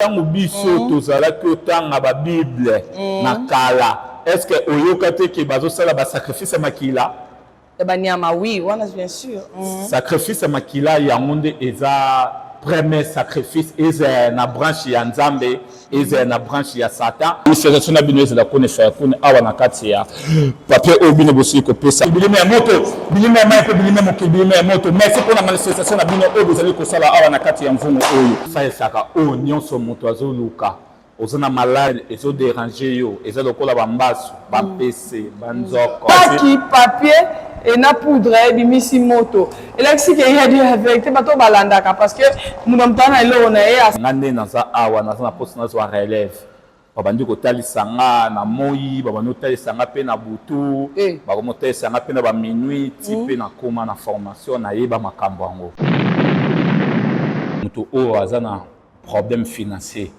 Ntango biso tozalaki kotanga ba bible na kala, est ce que oyoka te ke bazosala ba sacrifice ya makila? Ya banyama, oui, wana bien sûr. Sacrifice ya makila yango nde eza premier sacrifice, ezala na branche ya Nzambe, ezala na branche ya Satan. Illustration na bino ezala kone faya kone awa na kati ya papier oyo bino bosili kopesa. Bilima ya moto, bilima ya mai mpe bilima ya mokili, bilima ya moto. Merci mpo na manifestation na bino oyo bozali kosala awa na kati ya mvungu oyo. Salisaka oyo nyonso moto azoluka. Oza na malade ezo deranger yo, eza lokola ba mbasu, ba mpese, ba nzoko. Paki, papier et na poudre ebimisi moto. Elakisi ke ya dire la verite bato balandaka parce que moto na moto aza na eloko na ye. Nga nde naza awa naza na posa nazwa relève. Babandi kotalisa nga na moyi, babandi kotalisa nga pe na butu, bakomi kotalisa nga pe na ba minuit ti pe nakoma na formation nayeba makambo yango. Moto oyo aza na problème financier,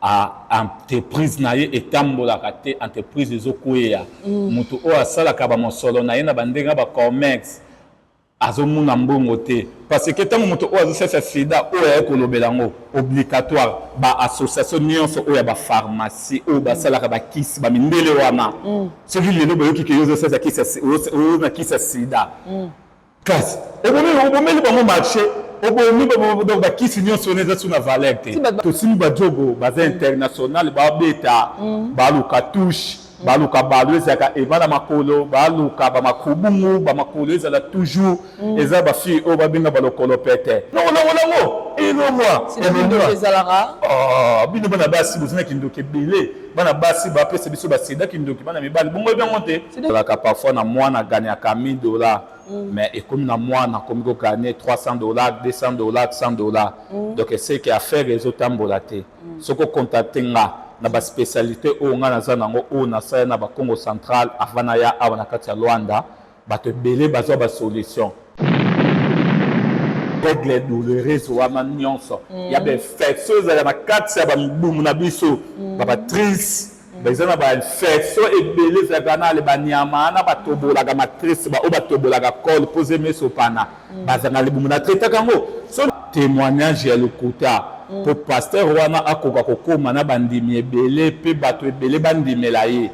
a entreprise na ye etambolaka te, entreprise ezokweya. Moto oyo asalaka ba mosolo na ye na ba ndenge ya ba comex azomona mbongo te, parce que ntango moto oyo azosalisa sida oyo aye kolobela yango obligatoire, ba association nyonso oyo ya ba pharmacie oyo basalaka bakisi ba mindele wana, soki lelo boyoki ke yo ozosalisa kisi oyo na kisi ya sida, kasi obomeli bango marché, obomi donc bakisi nyonso wana eza su na valeur te. Tosimbi bajogo baza international, babeta baluka touche, baluka balo ezalaka eva na makolo, baluka bamakubungu bamakolo ezala toujours, eza bafille oyo babenga balokolo pete longolango elongwa bino bana basi boza na kindoki ebele, bana basi bapesa biso basida kindoki, bana mibali bongo yebi yango te. Ezalaka parfois na mwana gagnaka 1000 $, mais ekomi na mwana akomi kogagner 300 $, 200 $, 100 $, donc eseke affaire ezotambola te. Soki ocontacte nga na baspécialité oyo nga naza nango, oyo nasala na bacongo central avant naya awa na kati ya Luanda, bato ebele bazwa basolution. Règle douloureuse wana nyonso ya bainfection ezalaka na kati ya bamibumu na biso, babatrice eza na bainfection ebele ezalaka na ale banyama wana batobolaka matrice, baoyo batobolaka col mpo zemi esopana, bazanga libumu na traitaka yango. So témoignage ya lokuta mpo pasteur wana akoka kokóma na bandimi ebele mpe bato ebele bandimela ye.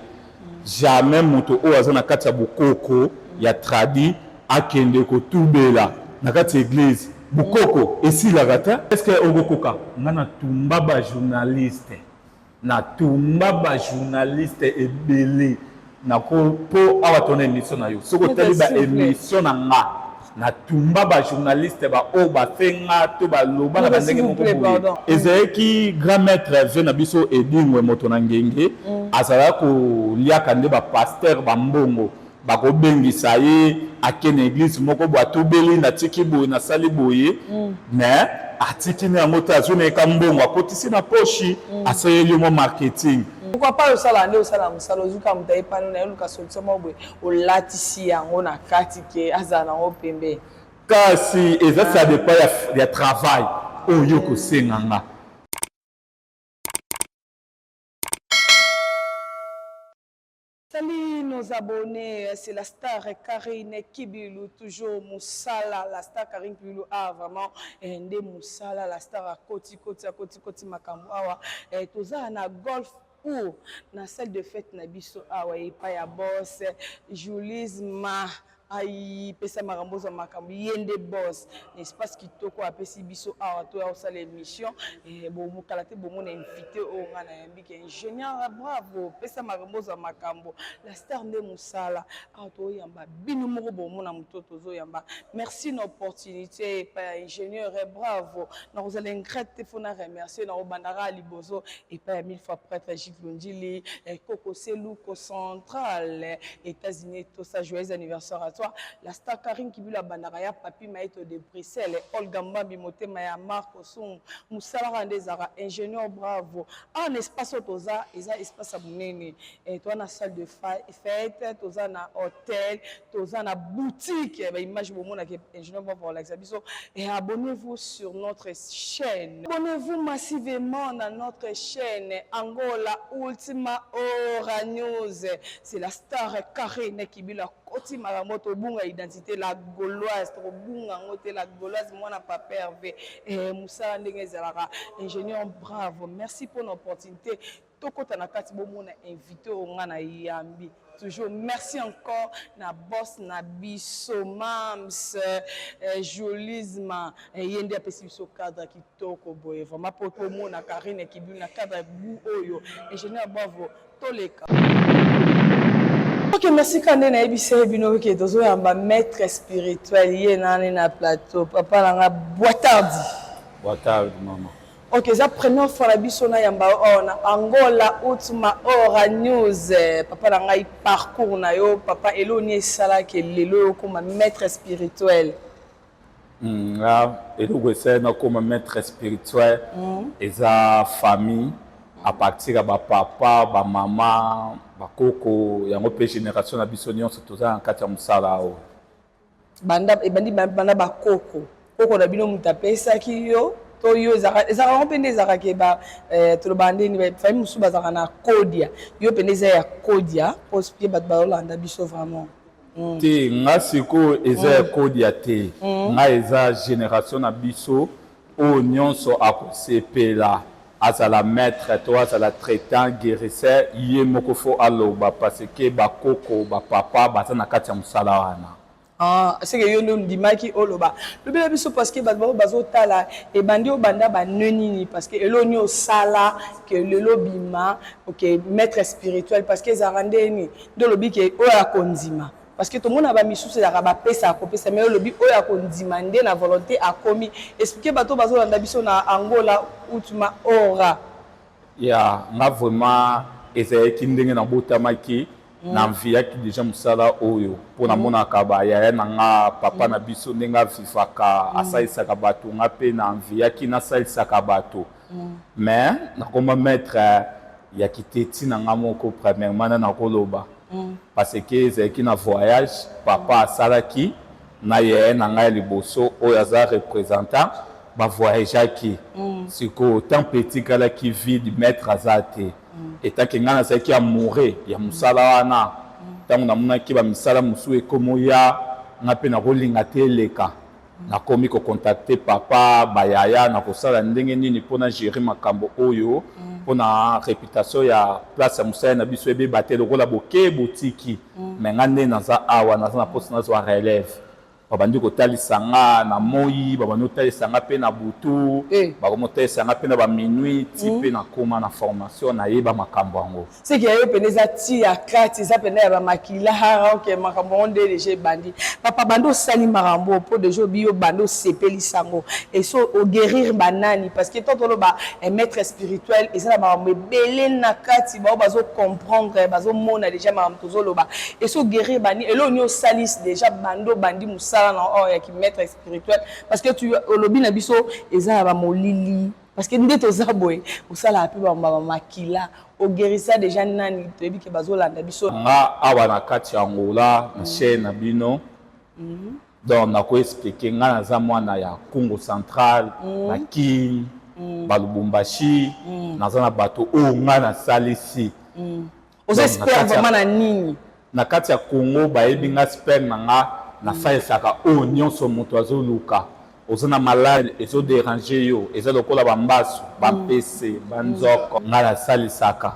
Jamais moto oyo aza na kati ya bokoko ya tradi akende kotubela na kati ya église. Bokoko esilaka te. Est-ce okokoka? Nga natumba bajournaliste, natumba bajournaliste ebele nako mpo awa tona émission na yo. Soki otali ba émission na nga, natumba bajournaliste baoyo bafenga to baloba na bandenge moko boye. Ezalaki grand maître ve na biso Edingwe moto na ngenge, azalaka koliaka nde bapasteur bambongo, bakobengisa ye ake na église moko boye, atubeli, natiki boye, nasali boye, mais atiki na yango te, azwi na ye ka mbongo, akotisi na poshi, asaleli yo mwa marketing. Pourquoi pas osala nde osala mosala, ozwi moto ayepani na ye, oluka solution moko boye, olatisi yango na kati ke azala nango pembe. Kasi eza ça dépend ya travail oyo kosenga nga. Salut nos abonnés, c'est la star Karine Kibilu, toujours Moussala, la star Karine Kibilu, ah vraiment, nde Moussala, la star à koti koti à koti koti makambo awa, toza na golf pour na salle de fête na biso awa epai ya boss Julius Ma ai pesa makambo ozwa makambo ye nde boss na espace kitoko apesi biso awa toya kosala émission. Bomokala te, bomona invité oyo ngai nayambi ke ingénieur bravo pesa makambo ozwa makambo, la star nde mosala awa toyamba bino moko bomona moto tozoyamba. Merci na opportunité epai ya ingénieur bravo. Nakozala ingrate te, fo na remercier na kobandaka liboso epai ya mille fois prêtre Gilles Londili Koko Seluko central États-Unis. Tosa joyeux anniversaire à toi, la star Karine Kibula. Bandaka ya Papi Maito de Bruxelles, Olga Mbambi motema ya Marco Sung mosalaka nde ezalaka ingénieur bravo. Awa na espace oyo toza, eza espace ya monene. Toza na salle de fête, toza na hôtel, toza na boutique. Baimage bomonaka, ingénieur bravo olakisa biso. Et abonnez-vous sur notre chaîne, abonnez-vous massivement na notre chaîne Angola Ultima Hora News. C'est la star Karine Kibila. Tokoti makambo, tobunga identité. La Gauloise, tokobunga yango te. La Gauloise, mwana papa Hervé, mosala ndenge ezalaka. Ingénieur Bravo, merci mpona opportunité. Tokɔta na kati, bomona invité oyo nga na yambi. Toujours merci encore na boss na biso, Mams Jolisma. Ye nde apesi biso cadre kitoko boye vraiment, mpo tomona Karine Kibilu na cadre bu oyo. Ingénieur Bravo, toleka. Ok, merci. Ka nde nayebisa ye bino ke tozoyamba maître spirituel, ye nani na plateau? Papa na nga Boitardi. Boitardi, mama. Ok, eza première fois na biso nayamba oyo na Angola Ultima Hora News. Papa na ngai, parcours na yo, papa, eloni esalaki lelo oyo okóma maître spirituel? Nga, eloko esali nakóma maître spirituel eza famille, à partir ya bapapa, bamama, bakoko yango mpe génération na biso nyonso toza na kati ya mosala oyo. Banda ebandi, banda bakoko, koko na bino moto apesaki yo to yo ezalaka yango mpe nde ezalaka ke tolobaka ndeni, famille mosusu bazalaka na kodia, yo mpe nde eza ya kodia, mpo mpe bato bazolanda biso vraiment. Te, nga sikoyo eza ya kodia te. Nga eza génération na biso oyo nyonso akosepela azala maître to azala traitant, guérisseur, ye moko fo aloba, parce que bakoko, bapapa baza na kati ya mosala wana. Ah, seke yo nde ondimaki oloba, lobela biso, parce que bato bao bazotala. Ebandi, obanda bane nini? Parce que eloni osala ke lelo bima ok maître spirituel? Parce que ezalaka ndeni nde olobi ke oyo akondima? Parce que tomona bamisusu ezalaka bapesaka kopesa, mais olobi oyo akondima nde na volonté akomi. Explique bato bazolanda biso na Angola Ultima Hora. Ya nga vraiment ezalaki ndenge nabotamaki, naenviaki déjà mosala oyo, mpo namonaka bayaya na nga, papa na biso, ndenge avivaka, asalisaka bato. Nga mpe naenviaki nasalisaka bato. Mais nakoma maître ya kiteti na nga moko premièrement na nakoloba, parce que ezalaki na voyage papa asalaki na yaya na ngai ya liboso oyo aza représentant. Bavoyageaki, sikoyo temple etikalaki vide, maître aza te. Etake ngai nazalaki amoureux ya mosala wana. Ntango namonaki bamisala mosusu ekomoya, nga mpe nakolinga te eleka. Nakomi kocontacter papa, bayaya, nakosala ndenge nini mpona gérer makambo oyo, mpona réputation ya place ya mosala na biso ebeba te, lokola boke botiki. Mais nga nde naza awa, naza na mposa nazwa relève. Babandi kotalisa nga na moi, babandi kotalisa nga mpe na butu, bakomi kotalisa nga mpe na baminuit, ti mpe nakóma na formation, nayeba makambo yango. Seke ya yo pene eza ti ya kati, eza pene ya bamakila. Ok, makambo yango nde deja ebandi. Papa, bandi osali makambo mpo deja obi yo bandi osepelisa yango eso oguérir banani? Parce que to toloba maître spirituel eza na makambo ebele na kati, bao bazocomprendre, bazomona deja makambo tozoloba. Eso guérir bani? Eloko nini osalisi deja bandi obandi mosala na oyo yaki maître spirituel? Parce que tu olobi na biso eza na bamolili, parce que nde toza boye, osalaka mpe bamakila. Oguérisa déjà nani? Toyebi ke bazolanda biso. Nga awa na kati ya Angola, na chaîne na bino, donc nakoexpliquer, nga naza mwana ya Congo Central, na Kin, Balubumbashi. Naza na bato oyo nga nasalisi. Oza expert vraiment na nini? Na kati ya Congo bayebi nga, expert na nga, nasalisaka oyo nyonso moto azoluka. Oza na malade ezodéranger yo, eza lokola bambasu, bampese, banzoko, ngai nasalisaka.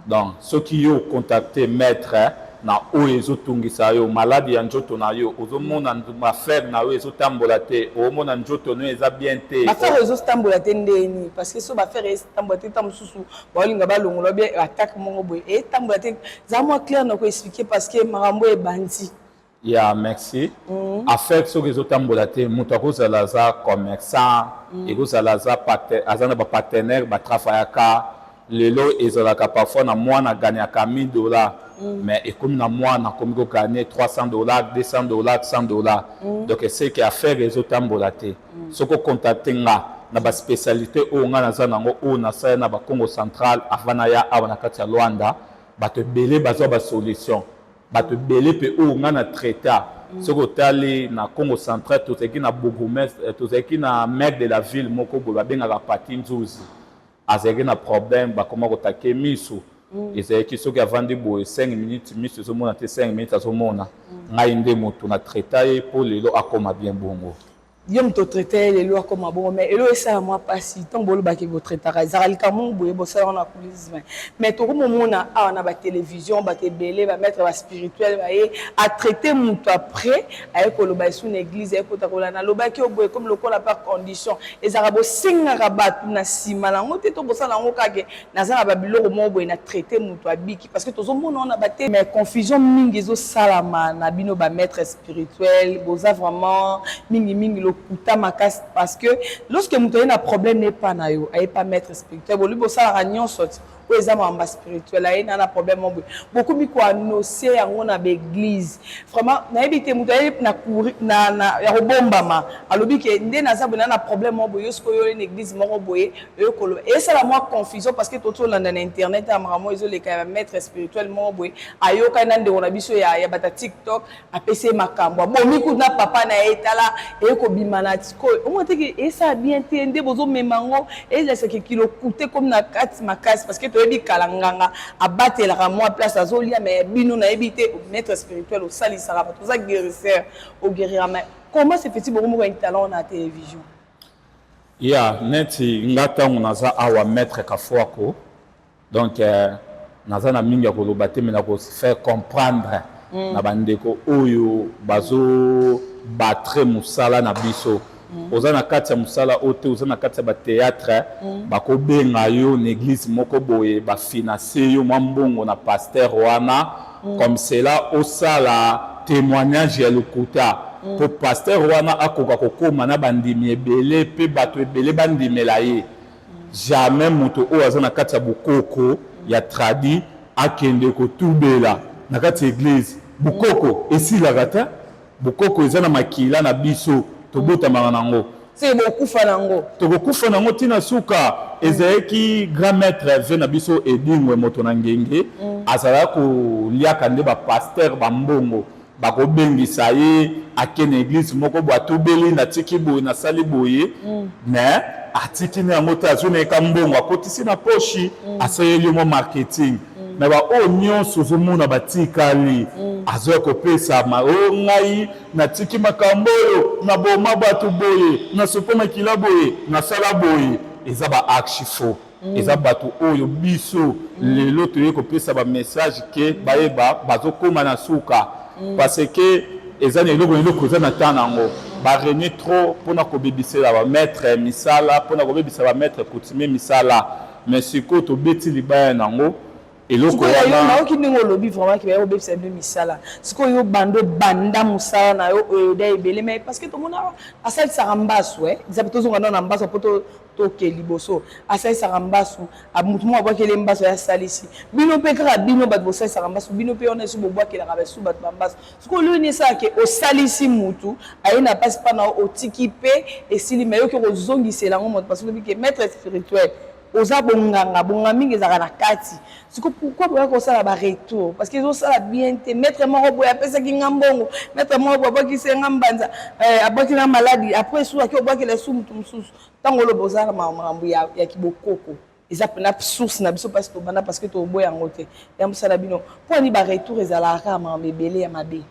Donc soki yo ocontacte maître na oyo ezotungisa yo, maladi ya nzoto na yo, ozomona baaffaire na yo ezotambola te, omona nzoto na yo eza bien te. Baaffaire ezotambola te ndeni? Parce que so baaffaire etambola te, ntango mosusu baolinga balongola bien, attaque moko boye etambola te. Za mwa clair na koexpliquer, parce que makambo ebandi. Ya, merci. Affaire soki ezotambola te, moto akozala aza commerçant, ekozala aza aza na bapartenaire batravaillaka. Lelo ezalaka parfois na mwana agagnaka 1000 $, mais ekomi na mwana akomi kogagner 300 $, 200 $, 100 $. Donc eseke affaire ezotambola te. Soki ocontacte nga na baspécialité oyo nga naza nango, oyo nasala na bacongo Central avant naya awa na kati ya Lwanda, bato ebele bazwa basolution, bato ebele mpe oyo ngai na traita. Soki otali na Congo Central, tozalaki na bourgmestre, tozalaki na maire de la ville moko boye babengaka Pati Nzuzi, azalaki na problème, bakoma kotake miso. Ezalaki soki avandi boye 5 minutes, miso ezomona te, 5 minutes azomona. Ngai nde moto na traita ye mpo lelo akoma bien bongo. Yo moto otraite ye, lelo akoma bongo. Mais elo esala mwa mpasi ntango bolobaki botraitaka, ezalaka likambo moko boye bosala wana coulisme. Mais tokomomona awa na batelevizio bato ebele, bamaître baspirituel baye atraite moto, après aye koloba esu na église, aye kota kolanda alobaki oyo boye, comme lokola par condition ezalaka bosengaka bato na nsima nango te, to bosala yango kaka naza na babiloko moko boye na traite moto abiki, parce que tozomona wana bate. Mais confusion mingi ezosalama na bino bamaître spirituel, boza vraiment mingimingi lokuta makasi, parce que lorsque moto aye na problème epa na yo, aye pa maître spirituel, bolobi bosalaka nyonso ti oyo eza makambo spirituel, aye na problème moko boye, bokomi koannonce yango na baeglise. Vraiment nayebi te, moto aye na couri na ya kobombama, alobi ke nde naza boye, na problème moko boye, yo sikoyo oyo na église moko boye oyo koloba, esala mwa confusion, parce que totolanda na internet ya makambo ezoleka ya bamaître spirituel moko boye, ayokani na ndeko na biso ya bato ya TikTok, apesi ye makambo, abomi kutu na papa na ye. Tala, eye kobima na sikoyo, omona teke esala bien te nde bozomema yango, ezalisaka kilokuta ekomi na kati makasi, parce que toyebi kala nganga abatelaka mwa place azolia. Mais bino nayebi te, maître spirituel osalisaka bato, oza guérisseur, oguérira, mais comment se fait-il bokomoko ya talent na télévision? Ya neti nga ntango naza awa maître Kafuako, donc naza na mingi ya koloba te, me na kofaire comprendre na bandeko oyo bazobattre mosala na biso. Oza na kati ya mosala oyo te, oza na kati ya bathéâtre, bakobenga yo na église moko boye, bafinanse yo mwa mbongo na pasteur wana, comme cela osala témoignage ya lokuta mpo pasteur wana akoka kokóma na bandimi ebele mpe bato ebele bandimela ye. Jamais moto oyo aza na kati ya bokoko ya tradi akende kotubela na kati ya église. Bokoko esilaka te, bokoko eza na makila na biso, tobotamaka nango. Se bokufa nango. Tokokufa nango ntina suka. Ezalaki grand maître ve na biso Edingwe, moto na ngenge, azalaka koliaka nde bapasteur bambongo, bakobengisa ye, ake na église moko boye, atubeli, natiki boye, nasali boye, mais atiki na yango te, azwi na ye ka mbongo, akotisi na poshi, asaleli yo mwa marketing. Mais baoyo nyonso ozomona batikali, azoya kopesa ma o ngai natiki makambo oyo, naboma bato boye, nasopa makila boye, nasala boye, eza ba archi faux. Eza bato oyo biso lelo toye kopesa bamessage ke bayeba bazokóma na suka, parce que eza na eloko, eloko eza na temps nango. Barenie trop mpona kobebisela bamaître misala, mpona kobebisa bamaître coutumier misala. Mais sikoyo tobeti libaya nango eloko wana. Nayoki ndenge olobi vraiment ke baya kobebisa bino misala. Sikoyo yo bando banda mosala na yo oyo oda ebele, mais parce que tomona asalisaka mbasu, eza tozonga nano na mbasu po toke liboso. Asalisaka mbasu, motu moko abwakeli mbasu, aye asalisi bino mpe kaka bino bato bosalisaka mbasu, bino mpe wana esu bobwakelaka basu bato bambasu. Sikoyo loni esalaka osalisi mutu, aye na mpasi mpa na yo, otiki mpe esili, mais yoki kozongisela yango moto, parce que olobi ke maître spirituel oza bonganga, bonganga mingi ezalaka na kati. Siko pourquoi boya kosala baretour? Parce que ezosala bien te. Maître moko boye apesaki nga mbongo, maître moko boye abwakisi nga mbanza, abwaki nga maladi, après esu aki obwakela esu motu mosusu. Ntango oloba ozalaka makambo ya kibokoko, eza mpena source na biso, mpasi tobanda, parce que toboya yango te ya mosala bino. Mpo ani baretour ezalaka kaka makambo ebele ya mabe?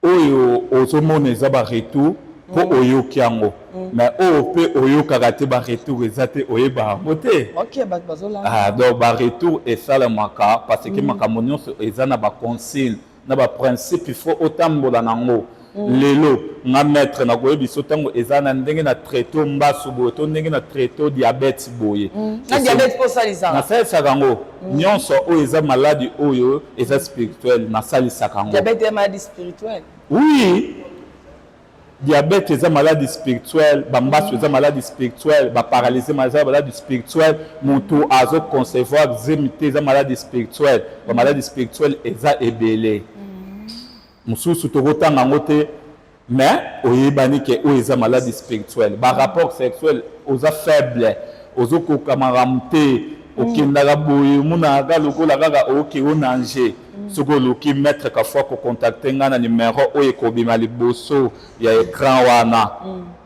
Oyo ozomona eza baretour mpo oyoki yango, mais oyo mpe oyokaka te, baretour eza te, oyeba yango te. Ok, bato bazolanda. Ah, donc baretour esalemaka parce que makambo nyonso eza na baconsigne, na baprincipe, il faut otambola nango. Lelo nga maître nakoyebi biso ntango eza na ndenge na traite mbasu boye to ndenge na traite diabète boye. Na diabète mpo osalisaka? Nasalisaka yango nyonso oyo eza maladi oyo eza spirituel, nasalisaka yango. Diabète ya maladie spirituelle? Oui, diabète eza maladie spirituelle, bambasu eza maladie spirituelle, baparalysie eza maladie spirituelle, moto azoconcevoir zemi te eza maladie spirituelle. Bamaladie spirituelle eza ebele, mosusu tokotanga yango te, mais oyebani ke oyo eza maladie spirituelle. Barapport sexuel oza faible, ozokoka makambo te, okendaka boye, omonaka lokola kaka oke onange. Soki oluki maître Kafwa, kocontacte nga na numero oyo ekobima liboso ya écran wana,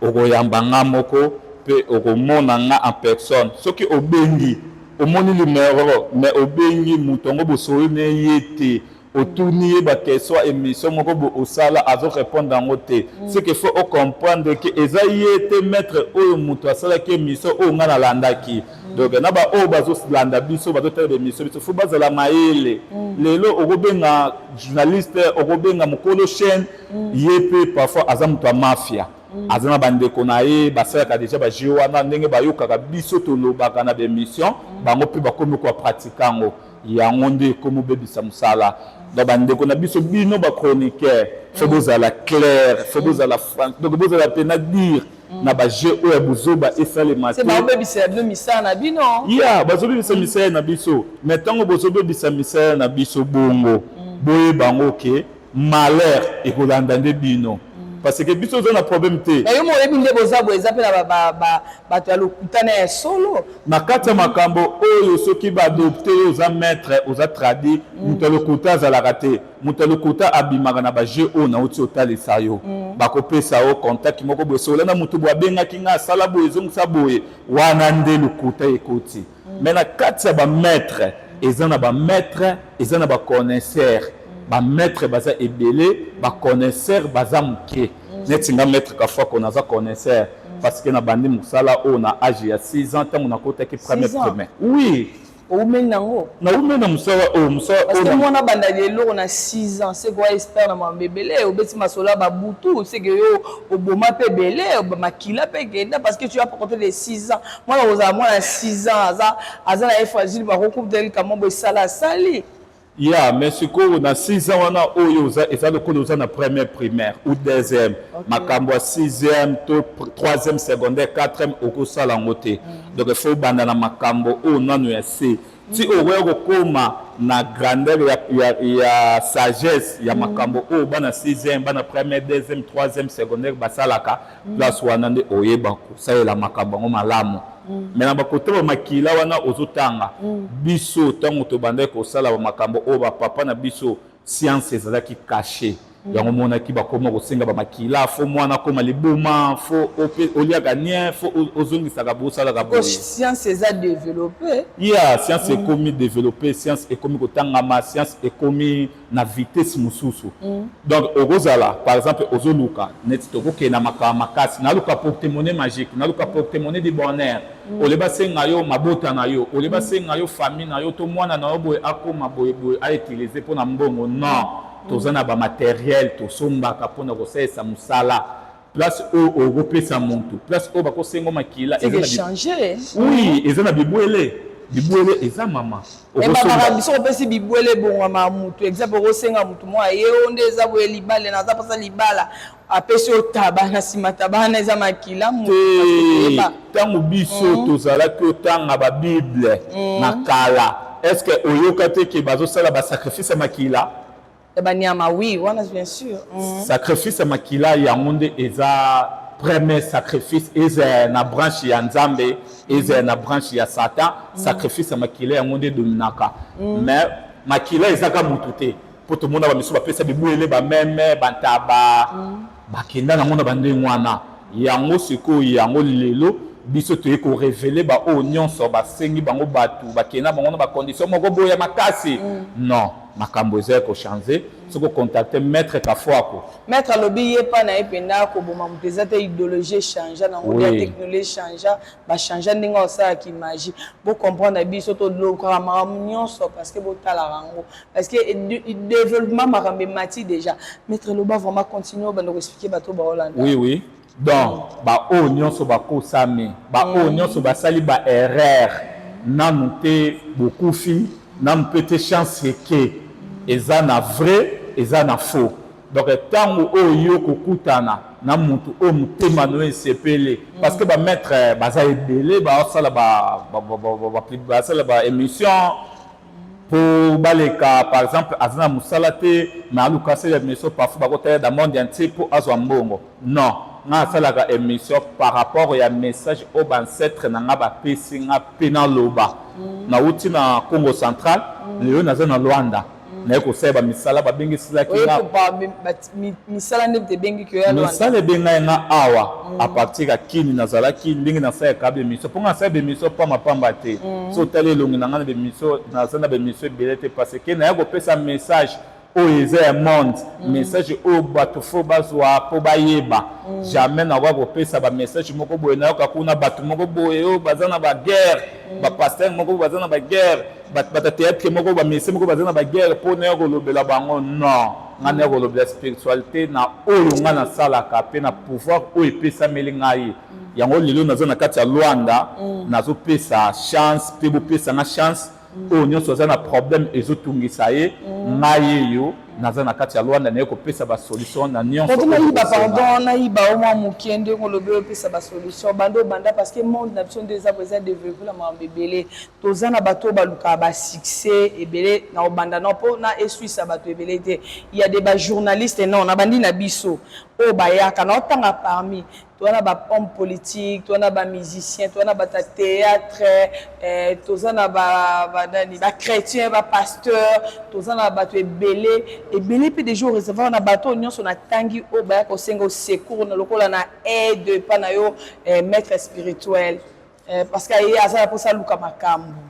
okoyamba nga moko mpe okomona nga en personne. Soki obengi Omoni numero, mais obengi moto yango, bosoli ne ye te, otuni ye baquestion, émission moko bo osala, azorépondre yango te, ce que faut ocomprendre ke eza ye te maître oyo moto asalaki émission oyo ngai nalandaki. Donc na baoyo bazolanda biso, bazotala baémission biso, faut bazala mayele. Lelo okobenga journaliste, okobenga mokolo chaîne, ye mpe parfois aza moto ya mafia, aza na bandeko na ye basalaka déjà bajeu wana. Ndenge bayokaka biso tolobaka na baémission, bango mpe bakomi koapratiquer yango. Yango nde ekomi obebisa mosala. Donc bandeko na biso, bino bachroniqueur, faut bozala clair, faut bozala franc, donc bozala mpena dire na bajeu oyo ya bozoba esalema te. Bazobebisela bino misala na bino. Ya, bazobebisa misala na biso, mais ntango bozobebisa misala na biso bongo, boyeba yango ke malheur ekolanda nde bino, parce que biso oza na problème te. Na yo mo oyebi nde boza boye, eza mpe na bato ya lokuta na ya solo. Na kati ya makambo oyo, soki baadopter yo, oza maître, oza tradi. Moto ya lokuta azalaka te. Moto ya lokuta abimaka na bajeu oyo nauti otalisa yo. Bakopesa yo contact moko boye, sola na moto boye, abengaki nga, asala boye, ezongisa boye, wana nde lokuta ekoti. Mais na kati ya bamaître, eza na bamaître, eza na baconnaisseur. Bamaître baza ebele, baconnaisseur baza moke. Neti nga maître Kafwako, naza connaisseur parce que nabandi mosala oyo na age ya 6 ans, ntango nakotaki premier primaire, oui. Oumeli nango? Naumeli na mosala oyo, mosala. Parce que mwana banda eloko na 6 ans, c'est quoi, expert na mambo ebele, obeti masolo ya babutu, c'est que yo oboma mpe ebele, makila mpe ekenda, parce que tu as porté de 6 ans. Mwana kozala mwana 6 ans, aza na ye fragile, bakokutela likambo bo esala asali. Ya, mais sikoyo na 6 ans wana oyo eza lokola oza na première primaire ou deuxième. Makambo ya sixième to troisième secondaire, quatrième, okosala yango te. Donc il faut obanda na makambo oyo nano ya se, ti okoya kokóma na grandeur ya sagesse ya makambo oyo bana sixième, bana première, deuxième, troisième secondaire basalaka. Place wana nde oyeba kosalela makambo yango malamu. Mais na bakote bamakila wana ozotanga, biso ntango tobandaki kosala bamakambo oyo, bapapa na biso, science ezalaki caché. Yango monaki bakoma kosenga bamakila, faut mwana akóma liboma, faut oliaka nien, faut ozongisaka, bosalaka boye. Science eza développé. Ya, science ekomi développé, science ekomi kotangama, science ekomi na vitesse mosusu. Donc okozala, par exemple, ozoluka neti tokokende na makambo makasi, naluka porte-monnaie magique, naluka porte-monnaie du bonheur, ole basenga yo mabota na yo, ole basenga yo famille na yo to mwana na yo boye akóma boye boye, autiliser mpona mbongo. Non, toza na bamatériel tosombaka mpona kosalisa mosala. Place oyo okopesa motu, place oyo bakosenga makila. Oui, eza na bibwele, bibwele eza mama. Ebabaka biso kopesi bibwele ebongwama motu. Exemple, okosenga motu moko aye oyo nde eza boye, libala naza mposa libala, apesi yo taba, na nsima taba wana eza makila. Te, ntango biso tozalaki otanga babible na kala, est ce que oyoka te ke bazosala basacrifice ya makila? Ya banyama, oui, wana bien sûr. Sacrifice ya makila yango nde eza premier sacrifice. Ezala na branche ya Nzambe, ezala na branche ya Satan, sacrifice ya makila yango nde edominaka. Mais makila ezaka motu te, mpo tomona bamisu bapesa bibwele, bameme, bantaba, bakenda nango na bandenge wana. Yango sikoyo, yango lelo biso toye korévéler baoyo nyonso basengi bango, bato bakenda bango na bacondition moko boye ya makasi. Non, makambo eza ya kochanger soki ocontacter maître Kafwako. Maître alobi ye mpa na ye mpenza koboma moto eza te. Idéologie echanger nango, ya technologie echanger, bachanger ndenge osalaki magie. Bocomprendre biso, tolokaka makambo nyonso parce que botalaka yango, parce que développement, makambo emati déjà. Maître, loba vraiment, continue, obanda koexpliquer bato baolanda. Oui, donc baoyo nyonso bakosami, baoyo nyonso basali baerreur, nanu te bokufi, nanu mpe te chance eke. Eza na vrai, eza na faux. Donc ntango oyo yo kokutana na motu oyo motema no esepeli, parce que bamaître baza ebele, basala basala baémission mpo baleka. Par exemple, aza na mosala te, mais aluka asala émission, parfois bakotala dans monde entier mpo azwa mbongo. Non, nga asalaka émission par rapport ya message oyo baancêtre na nga bapesi nga mpe naloba. Nauti na Congo Central, lelo naza na Lwanda. Naye kosala bamisala babengisilaki nga. Misala nde ebengiki yo? Misala ebengai nga awa à partir ya Kini. Nazalaki ndenge nasalaka bémission, mpo nga nasala bémission pamba pamba te. So otali elongi na nga na bémission, naza na bémission ebele te, parce que naya kopesa message oyo eza ya monde, message oyo bato fo bazwa mpo bayeba. Jamais nakoka kopesa bamessage moko boye nayoka kuna bato moko boye oyo baza na baguerre, bapasteur moko boye baza na baguerre, bato ya théâtre moko, bamusicien moko baza na baguerre, mpo naya kolobela bango. Non, ngai naya kolobela spiritualité na oyo ngai nasalaka mpe na pouvoir oyo epesameli ngai. Yango lelo naza na kati ya Lwanda, nazopesa chance mpe bopesanga chance. Oyo nyonso aza na problème ezotungisa ye, ngai eyo naza na kati ya Lwanda, naye kopesa basolution na nyonso. Nayiba, pardon, nayiba o mwa moke. Ndenge olobi opesa basolution, banda obanda, parce que monde na biso nde eza bo eza développé na makambo ebele. Toza na bato oyo balukaka basuccès ebele na obanda na mpo na eswisa bato ebele te. Ya de bajournaliste, non, na bandi na biso oyo bayaka na otanga parmi toza na bahomme politique, toza na bamusicien, toza na bato ya théâtre, toza na banani, bachrétien, bapasteur, toza na bato ebele ebele. Mpe déjà oréservoir na bato oyo nyonso natangi oyo baya kosenga secours na lokola na aide epa na yo, maître spirituel, parce que ye aza na mposa aluka makambo?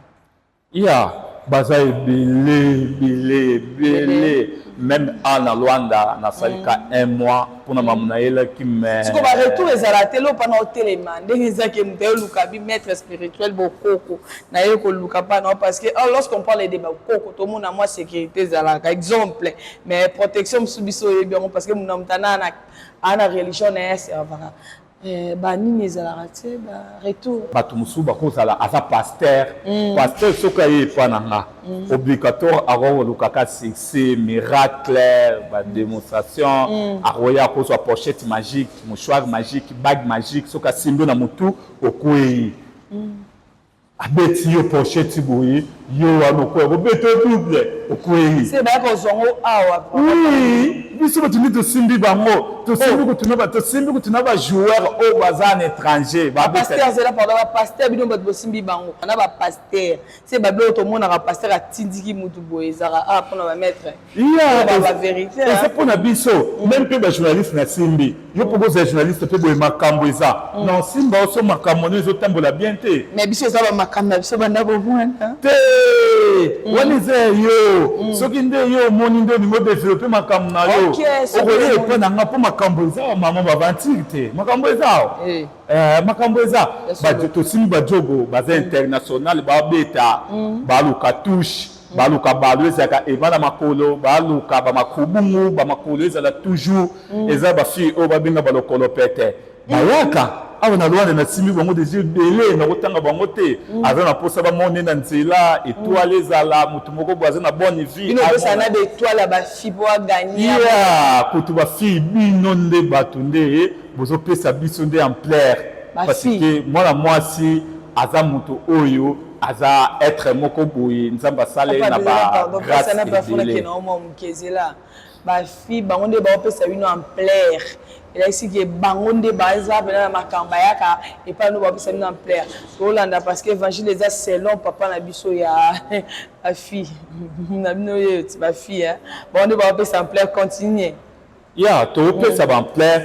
Ya, baza ebele ebele ebele. Même a na Lwanda nasalika un mois mpona mamu nayelaki, mais Siko baretour ezala te. Lo mpana otelema ndenge ezaki, moto ayoluka bi maître spirituel, bokoko naye koluka mpa na, parce que oh, lorsqu'on parle de bakoko, tomona mwa sécurité ezalaka, exemple, mais protection mosusu biso oyebi yango, parce que muna moto ana na religion na ye aservaka. Banini ezalaka te, baretour? Bato mosusu bakozala aza pasteur. Pasteur soki aye epa na nga, obligatoire akokolukaka succès, miracle, badémonstration. Akoya, akozwa pochette magique, mouchoir magique, bague magique. Soki asimbi na motu, okwei, abeti yo pochette boye, yo wana okwei, akobeta yo double, okwei. Se bayaka kozwa yango awa? Oui, biso bato nde tosimbi bango, tosimbi kutu, tosimbi kutu na bajoueur oyo baza na étranger. Pasteur, zela, pardon, bapasteur, bino bato bosimbi bango na bapasteur, se babiloko tomonaka pasteur atindiki mutu boye, ezalaka awa mpona bamaître? Bavérité eza mpona biso. Même mpe bajournaliste nasimbi yo, mpo kozala journaliste mpe boye, makambo eza non simba oso, makambo no ezotambola bien te. Mais biso eza bamakambo na biso banda bomwana. Te, wana eza ya yo. Soki nde yo omoni nde olingi odévelopper makambo na yo, okoya epa na nga, mpo makambo eza wa mama, baventure te, makambo eza awa. Makambo eza, tosimbi bajogo baza international, babeta, baluka touche, baluka balo ezalaka eva na makolo, baluka bamakubungu, bamakolo ezala toujours. Eza bafille oyo babenga balokolo pete, bayaka awa na Lwanda, nasimbi bango déjà ebele, nakotanga bango te. Aza na mposa bamone na nzela, étoile ezala, motu moko boye aza na bonne vie. Bino opesana na baétoile ya bafille mpo aganye? Ya kutu bafille, bino nde bato nde bozopesa biso nde ampleur, parce que mwana mwasi aza moto oyo aza être moko boye Nzambe asala ye na bagrâce ebele. Moke, ezela. Bafille, bango nde baopesa bino ampleur, elakisi ke bango nde baza mpena na makambo, bayaka epai no, baopesa bino ampleur. Tolanda, parce que évangile eza selon papa na biso ya bafille na bino ye ti bafille, bango nde baopesa ampleur. Continue. Ya, topesa baampleur,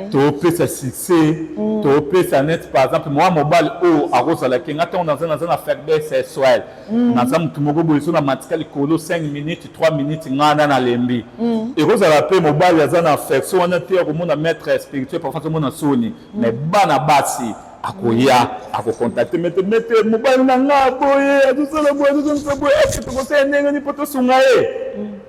topesa succès, topesa net. Par exemple, mwa mobali oyo akozalaki nga ntango naza na faiblesse sexuelle, naza motu moko boye, so na matika likolo 5 minutes, 3 minutes, nga na nalembi. Ekozala mpe mobali aza na affection wana te, akomona maître spirituel, parfois azomona soni. Mais bana basi, akoya, akocontacter maître: "Maître, mobali na nga boye azosala boye, azozongisa boye, eske tokosala ndenge nini mpo tosunga ye?"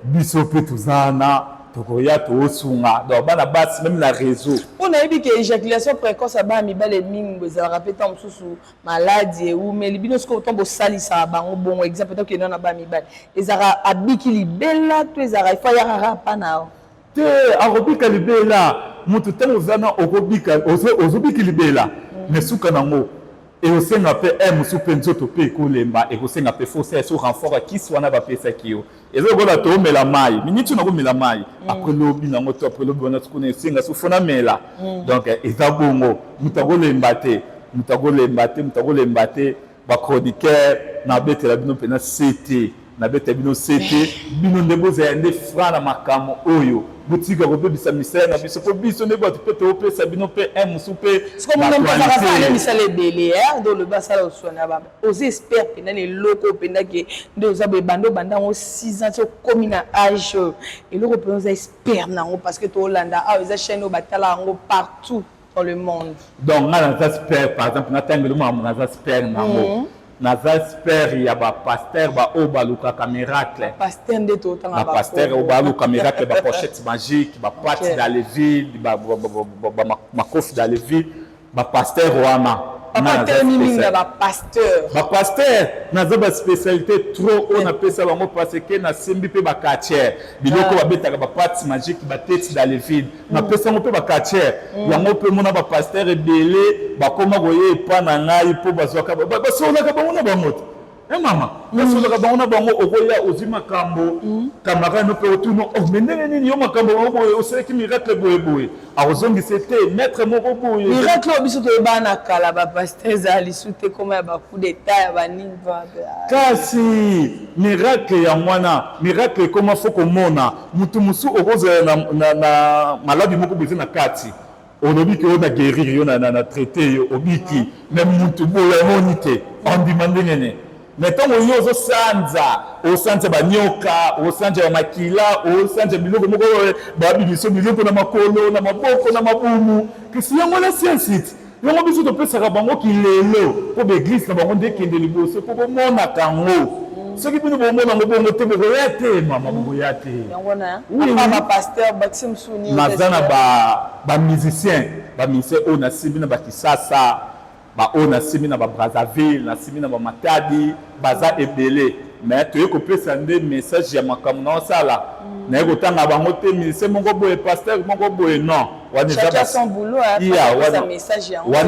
Biso mpe toza na, tokoya, toosunga. Donc bana basi, même na réseau. Mpo nayebi ke éjaculation précoce ya bana mibale mingi ezalaka mpe ntango mosusu maladi ewumeli. Bino sikoyo, ntango bosalisaka bango bongo, exemple, tokende na bana mibale, ezalaka abiki libela to ezalaka ifo ayakaka mpa na yo? Te, akobika libela. Moto ntango oza na okobika, ozobiki libela, mais suka nango ekosenga mpe e mosusu mpe nzoto mpe ekolemba, ekosenga mpe fosa so renfort ya kisi wana bapesaki yo. Eza lokola toomela mai, miniti oyo nakomela mai, après lobi nango to après lobi wana sukuna esenga so fo namela. Donc eza bongo, moto akolemba te, moto akolemba te, moto akolemba te. Bachroniqueur, nabetela bino mpena se te. Nabeta bino sete, bino nde bozala nde franc na makambo oyo. Botika kobebisa misala na biso, mpo biso nde bato mpe topesa bino mpe un mosusu mpe. Sikoyo moto azalaka asala nde misala ebele, nde olobi asala oswana ba oza expert mpenza na eloko oyo mpenza ke nde oza boye, banda obanda yango 6 ans ti okomi na age oyo, eloko mpenza oza expert na yango, parce que tolanda awa eza chaîne oyo batala yango partout dans le monde. Donc nga naza expert, par exemple natangeli makambo, naza expert na yango. Naza expert ya bapasteur baoyo balukaka miracle. Pasteur nde totanga. Bapasteur oyo baluka miracle, bapochette magique, bapâte dans le vide, makofi dans le vide, bapasteur wana. Papa telemi mingi na bapasteur. Bapasteur naza baspécialité trop oyo napesa bango, parce que nasimbi mpe baquartier, biloko babetaka, bapâte magique, batete dans le vide, napesa yango mpe baquartier yango mpe. Mona bapasteur ebele bakóma koye epa na ngai mpo bazwaka, basololaka bango na bango te. E mama, basololaka bango na bango. Okoya, ozwi makambo, camarade no mpe otuna: "Oh, mais ndenge nini yo makambo yango boye osalaki miracle boye boye?" Akozongisa te, maître moko boye. Miracle oyo biso toyebana na kala, bapasteur, ezala lisu te, koma ya bacoup d'état, ya banini. Kasi miracle yango wana, miracle ekoma fo komona mutu mosu. Okozala na maladi moko boye eza na kati, olobi ke oyo na guérir yo, na traité yo, obiki, mais mutu boye amoni te, andima ndenge nini? Mais ntango yo ozosanza, osanza banyoka, osanza bamakila, osanza biloko moko, babimiso biloko na makolo, na maboko, na mabumu, kasi yango na siansi ti yango biso topesaka bango kilelo mpo baeglise na bango nde ekende liboso, mpo bomonaka yango. Soki bino bomona yango bongo te, bokoya te, mama, bokoya te. Yango na bapasteur bakisi mosusu nini? Naza na bamusicien, bamusicien oyo nasimbi na bakisasa, baoyo nasimbi na babrazzaville, nasimbi na bamatadi, baza ebele. Mais toye kopesa nde message ya makambo na osala, naye kotanga bango te, musicien moko boye, pasteur moko boye, non. Wana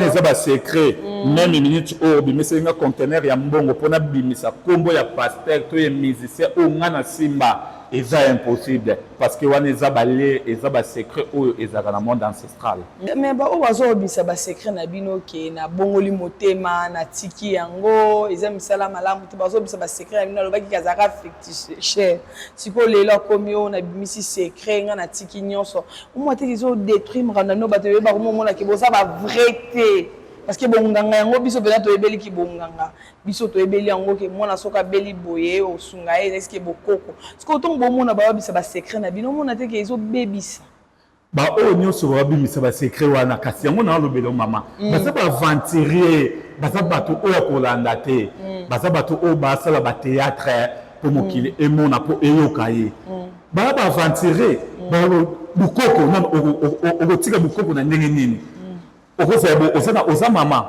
eza basecret. Même minute oyo obimiseli nga conteneur ya mbongo mpona bimisa nkombo ya pasteur to ya musicien oyo nga na simba, eza impossible, parce que wana eza bale, eza basecret oyo ezalaka na monde ancestral. Mais baoyo bazobimisa basecret na bino ke nabongoli motema, natiki yango, eza misala malamu te. Bazobimisa basecret na bino, alobaki kazalaka féticheur, sikoyo lelo akomi oyo nabimisi secret, nga natiki nyonso. Omwa teki ezodétruire makambo na bino, bato oyeba komomonake boza bavrai te, parce que bonganga yango biso mpenza toyebeliki bonganga, biso toyebeli yango ke mwana soki abeli boye, osunga ye, eske bokoko. Sikoyo ntongo bomona bayobisa basecret na bino, omona te ke ezobebisa? Baoyo nyonso babimisa basecret wana, kasi yango nalobela mama, baza baaventurier, baza bato oyo ya kolanda te, baza bato oyo basala bathéâtre mpo mokili emona, mpo eyoka ye. Baya baaventurier. Bokoko nano, okotika bokoko na ndenge nini? Okozala oza mama,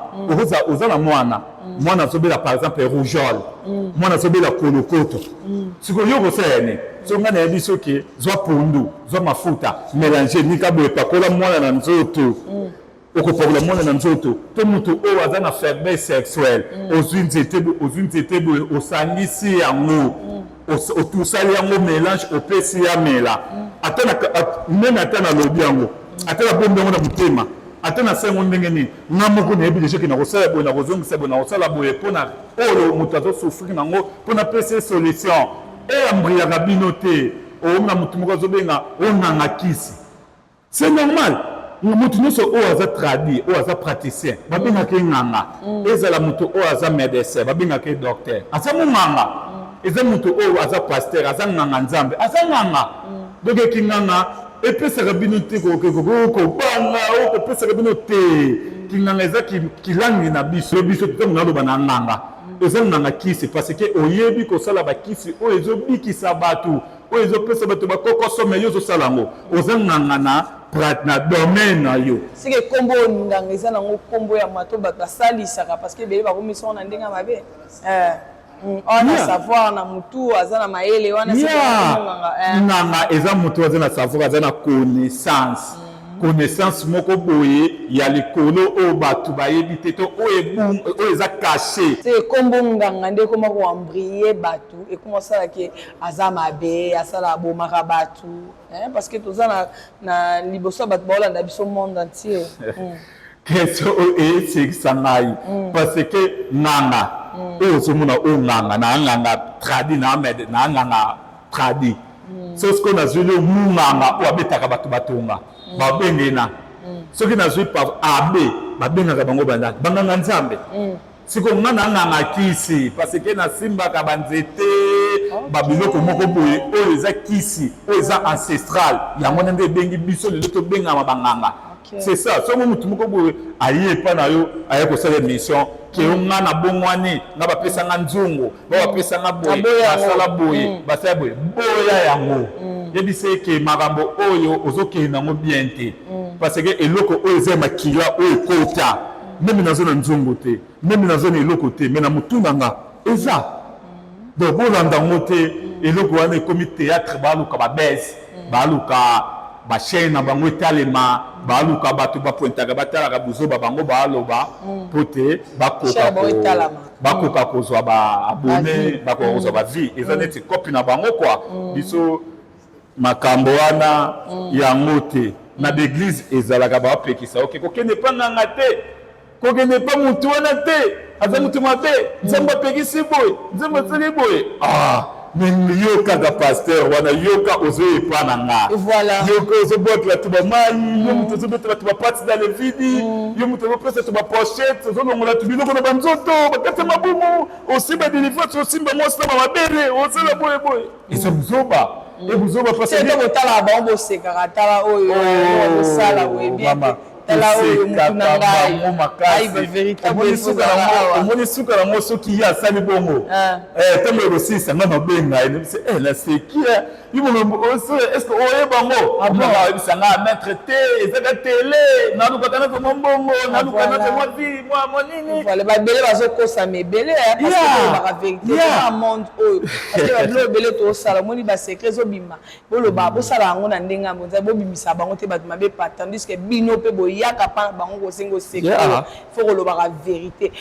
oza na mwana, mwana azobela par exemple rougeole, mwana azobela kolokoto. Sikoyo yo kosala nini? So ngai nayebi soki zwa pondu, zwa mafuta, mélange, nika boye, pakola mwana na nzoto. Okopakola mwana na nzoto to moto oyo aza na faiblesse sexuelle, ozwi nzete, ozwi nzete boye, osangisi yango, otusali yango mélange, opesi ya mela. Ata même ata nalobi yango, ata nabombi yango na motema, ata nasala yango ndenge nini, nga moko nayebi déjà ke nakosala boye, nakozongisa boye, nakosala boye mpona oyo moto azosouffrir nango, mpona apesa ye solution. Eyambriyaka bino te. Omona motu moko azobenga onanga kisi, c'est normal. Moto nyonso oyo aza tradi, oyo aza praticien, babengaka ye nganga. Ezala moto oyo aza médecin, babengaka ye docteur, aza monganga. Eza moto oyo aza pasteur, aza nganga nzambe, aza nganga. Donc ekinganga epesaka bino te kobanga, oyo kopesaka bino te. Kinganga eza kilangi na biso. Biso ntango naloba na nganga, eza nganga kisi, parce que oyebi kosala bakisi oyo ezobikisa bato, oyo ezopesa bato bakokoso. Mais yo ozosala yango, oza nganga na domaine na yo. Sike nkombo oyo nganga eza nango nkombo ya mato bato basalisaka, parce que ebele bakomisa ngo na ndenge ya mabe. Oyo na savoir na mutu, aza na mayele wana. Nganga eza motu aza na savoir, aza na connaissance, connaissance moko boye ya likolo oyo bato bayebi te, to oyo eza caché. Nkombo nganga nde ekoma koembrouiller bato, ekoma osalaki aza mabe, asala abomaka bato, parce que toza na liboso ya bato baolanda biso monde entier. Question oyo esekisa ngai parce que nganga oyo ozomona, oyo nganga na nganga tradi na med na nganga tradi, so sikoyo nazwili oyo munganga oyo abetaka bato batonga, babengena. Soki nazwi pa abe, babengaka bango bandani? Banganga Nzambe. Sikoyo nga na nganga kisi parce que nasimbaka banzete, babiloko moko boye oyo eza kisi, oyo eza ancestral. Yango wana nde ebengi biso lelo tobengama banganga. C'est ça. Soki motu moko boye aye epa na yo, aye kosala émission ke yo, nga na bongwani, nga bapesanga nzungu, ba bapesanga boye, basala boye, basala boye, boya yango. Yebisa eke makambo oyo ozokende yango bien te, parce que eloko oyo eza ya makila oyo ekota. Même naza na nzungu te, même naza na eloko te, mais na motu na nga eza. Donc bolanda yango te. Eloko wana ekomi théâtre. Baluka babese, baluka bachaîne na bango etalema, baluka bato bapointaka, batalaka buzoba bango baaloba mpo te bakoka kozwa baabonnés, bakoka kozwa bavues. Eza neti copie na bango kua. Biso makambo wana yango te. Na baéglise ezalaka bapekisa oke kokende epa nganga te, kokende epa motu wana te, aza motu mabe, Nzambe apekisi boye, Nzambe asali boye. Ah, mais yo kaka pasteur wana, yoka ozoya epa na nga, yoka ozobwakela to bamai, yo moto ozobeta bato bapati dans le vide, yo moto ozopesa to bapochette, ozolongola to biloko na banzoto, bakati ya mabumu, osimba délivrance, osimba mwasi na bamabele, osala boye boye, eza buzoba, ebuzoba. Te kotala bango, bosekaka, tala oyo kosala boye bien, tala oyo mutu na ngai. Omoni suka nango, soki ye asali bongo, ntango ekosisa, nga nabenga ye, naseki yo makambo est-ce oyeba yango? Oyebisa nga: "Maître, te, ezaka tele, nalukaka nazwa mbongo, naluka nazwa mwa vie, mwa nini." Babele bazokosama ebele parce que vérité na monde oyo, parce que babilo ebele tosala, omoni basecret ezobima. Boloba, bosala yango na ndenge ya bonzai, bobimisa bango te, bato mabe pa, tandis que bino mpe boyaka mpa na bango kosenga osecret. Faut kolobaka vérité.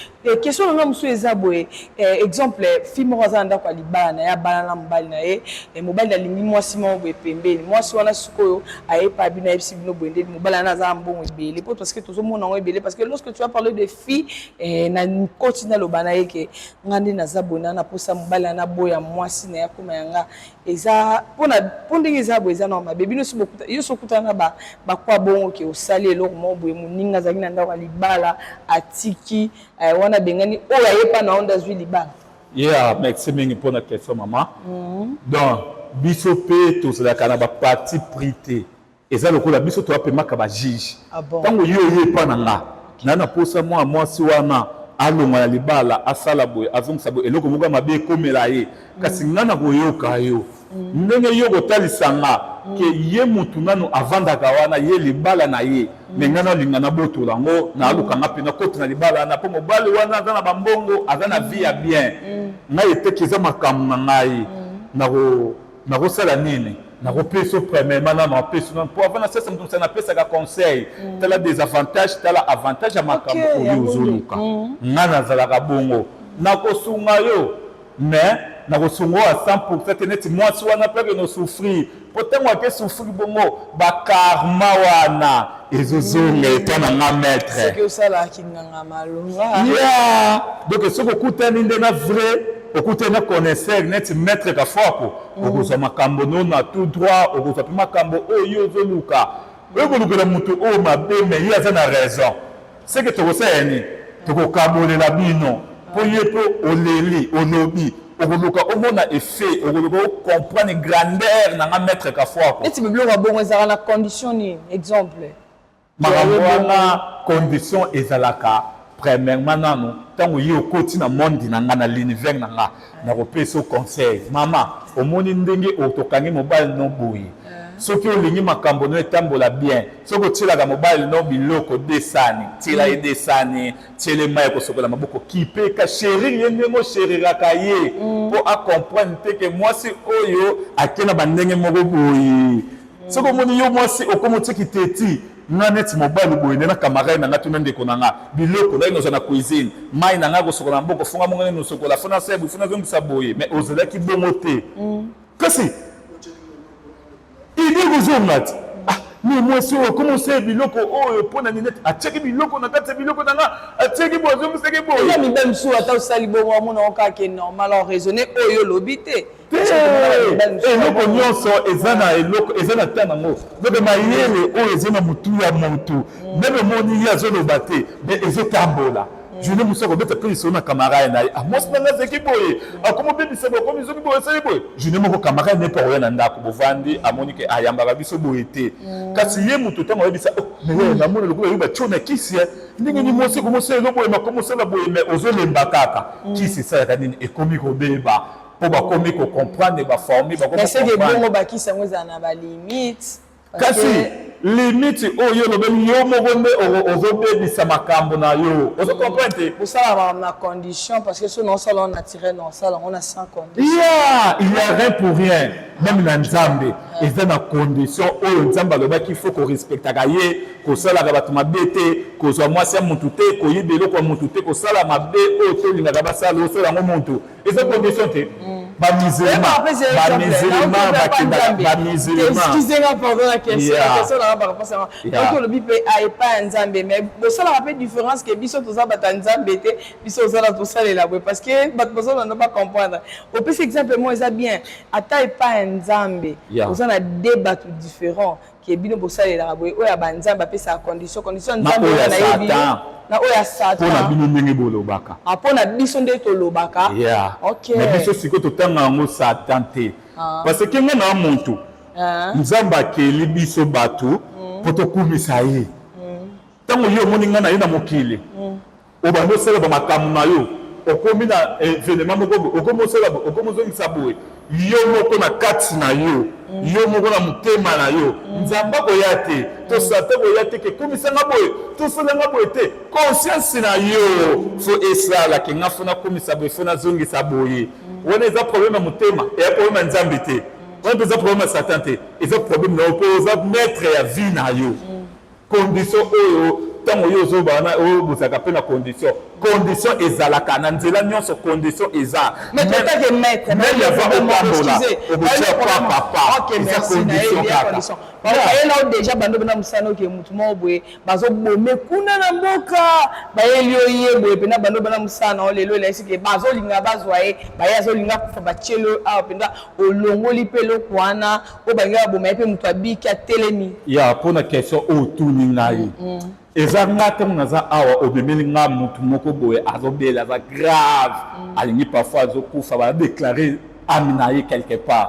Question na nga mosusu eza boye: exemple, fille moko aza na ndako ya libala na ye, abala na mobali na ye. Mobali alingi mwasi moko boye pembeni. Mwasi wana sikoyo ayepa bino, ayebisi bino boye nde mobali wana aza na mbongo ebele, po parce que tozomona yango ebele. Parce que lorsque tu vas parler de fille, na koti naloba na ye ke nga nde naza boye, na naposa mobali wana boya mwasi na ye, akoma yanga. Eza mpona mpo ndenge eza boye, eza na mabe. Bino yo so okutana na bakwa bongo ke osali eloko moko boye, moninga azalaki na ndako ya libala, atiki wana, abengani oyo ayepa na yo nde azwi libala. Yeah, merci mingi mpona question, mama. Donc biso mpe tozalaka na baparti pris te. Eza lokola biso toapemaka bajuge. Ntango yo oye epa na nga, na posa mwa mwasi wana alongwa na libala, asala boye, azongisa boye, eloko moko ya mabe ekomela ye, kasi nga na koyoka yo ndenge yo kotalisa nga ke ye motu nanu avandaka wana, ye libala na ye, mais nga nalinga nabotola yango, naluka nga mpe nakota na libala wana, mpo mobali wana aza na bambongo, aza na vie ya bien. Ngai eteki eza makambo na ngai, nakosala nini? Nakopesa premièrement nano, apesi nano mpo avant nasesa moto mosala, napesaka conseil: tala désavantage, tala avantage ya makambo oyo ozoluka. Nga nazalaka bongo, nakosunga yo, mais nakosunga oyo a 100 te. Neti mwasi wana mpe akende osouffrir, mpo ntango ake souffrir bongo, bakarma wana ezozonga epa na nga maître. Soki osalaki nganga malonga. Ya, donc soki okutani nde na vrai, okutani na connaisseur neti maître Kafuako, okozwa makambo no na tout droit, okozwa mpe makambo oyo ozoluka. Oyo kolukela motu oyo mabe, mais ye aza na raison, seke tokosala nini? Tokokabolela bino, mpo ye mpe oleli, olobi, okoluka omona effet, okoluka ocomprendre grandeur na nga maître Kafuako. Neti biloko ya bongo ezalaka na condition nini, exemple? Makambo wana, condition ezalaka premièrement nanu, ntango ye okoti na monde na nga, na l'univers na nga, nakopesa yo conseil: mama, omoni ndenge tokangi mobali no boye, soki olingi makambo no etambola bien, soki otielaka mobali no biloko desani, tiela ye desani, tiele mai ya kosokola maboko, kipeka, chérir ye ndenge oshériraka ye, mpo acomprendre te ke mwasi oyo ake na bandenge moko boye. Soki omoni yo mwasi okómi otieki teti, nga neti mobali boye nde na camarade na nga to na ndeko na nga, biloko ndaki nozwa na cuisine, mai na nga kosokola na maboko, funga mongo nde nosokola, fona sebu, fona zongisa boye, mais ozalaki bongo te. Kasi idée kozonga ti, ah, Mais mwasi oyo akoma osala biloko oyo mpo na nini? Atiaki biloko na kati ya biloko na nga, atiaki boye, azongisaki boye. Eza mibali mosusu, ata osali bongo, amona ngo kaka ke normal, oraisonne oyo olobi te. Eloko nyonso eza na eloko, eza na ntango yango. Donc mayele oyo eza na motu ya motu, même omoni ye azoloba te, mais ezotambola. Journée mosusu akobeta mpe lisolo na camarade na ye: ah, mwasi na nga azalaki boye, akomi obebisa boye, akomi zoki boye, asali boye. Journée moko camarade na ye mpe akoya na ndako, bovandi, amoni ke ayambaka biso boye te. Kasi ye moto ntango ayebisa: oh, mais namoni lokola yo batio na kisi, ndenge ni mwasi ekomosala elo boye, makomosala boye, mais ozolemba kaka. Kisi esalaka nini? Ekomi kobeba mpo bakomi kocomprendre, baforme. Bakomi bongo bakisi yango ezala na balimite. Kasi limite oyo olobeli, yo moko nde ozobebisa makambo na yo, ozocomprendre te. Osala na condition, parce que so naosala naturel, naosala yango na sans condition. Ya, il y a rien pour rien. Même na Nzambe eza na condition oyo Nzambe alobaki faut korespectaka ye, kosalaka bato mabe te, kozwa mwasi ya motu te, koyiba eloko ya motu te, kosala mabe oyo tolingaka basala, osala yango motu, eza condition te. Bamusulman bakendaka, bamusulman. Excusez-moi, pardon, la question, la question nanga par rapport à donc olobi mpe epai ya Nzambe, mais bosalaka mpe différence ke biso toza bato ya Nzambe te, biso ozala tosalela boye, parce que bato bazolanda bacomprendre. Opesi exemple moko eza bien: ata epai ya Nzambe oza na deux bato différent ke bino bosalelaka boye, oyo ya banzambe apesaka condition, condition Nzambe oyo nayebi, na oyo ya Satan. Mpo na bino ndenge bolobaka. Mpo na biso nde tolobaka. Mais biso sikoyo totanga yango Satan te, parce que nga na motu, Nzambe akeli biso bato mpo tokumisa ye. Ntango yo omoni ngai na ye na mokili, obandi osala bamakambo na yo, okomi na événement moko boye, okomi osala boye, okomi ozongisa boye, yo moko na kati na yo, yo moko na motema na yo, Nzambe akoya te to Satan koya te ke komisanga boye, tosalanga boye te. Conscience na yo faut esalake nga faut nakomisa boye, faut nazongisa boye. Wana eza problème ya motema, eya problème ya Nzambe te. Wana mpe eza problème ya Satan te, eza problème na yo, mpo oza maître ya vie na yo. Condition oyo ntango yo ozobana oyo bozalaka mpe na condition, condition ezalaka na nzela nyonso, condition eza. Même avant otambola, okotia pa papa, eza condition kaka. Bayela o déjà bando bena mosala, oke motu moko boye bazobome kuna na mboka, bayeli yo ye boye mpena bando bena mosala na o lelo elakisi ke bazolinga bazwa ye, baye azolinga kufa, batieli oyo awa mpenza, olongoli mpe eloko wana oyo balingi baboma ye, mpe moto abiki, atelemi. Ya, mpona question oyo otuni ngai, eza nga ntango naza awa, omemeli nga motu moko boye azobela, aza grave, alingi parfois azokufa, badéclare âme na ye quelque part.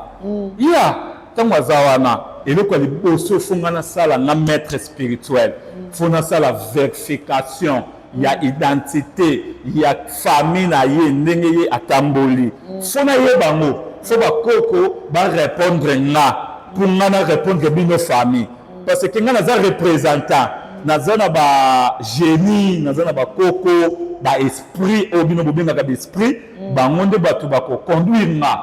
Ya, ntango aza wana, eloko ya liboso faut nga nasala, nga maître spirituel, faut nasala vérification ya identité ya famille na ye, ndenge ye atamboli. Faut nayeba yango, faut bakoko barépondre nga mpo nga na répondre bino famille, parce que nga naza représentant, naza na bagénie, naza na bakoko, baesprit oyo bino bobengaka baesprit. Bango nde bato bakoconduire nga.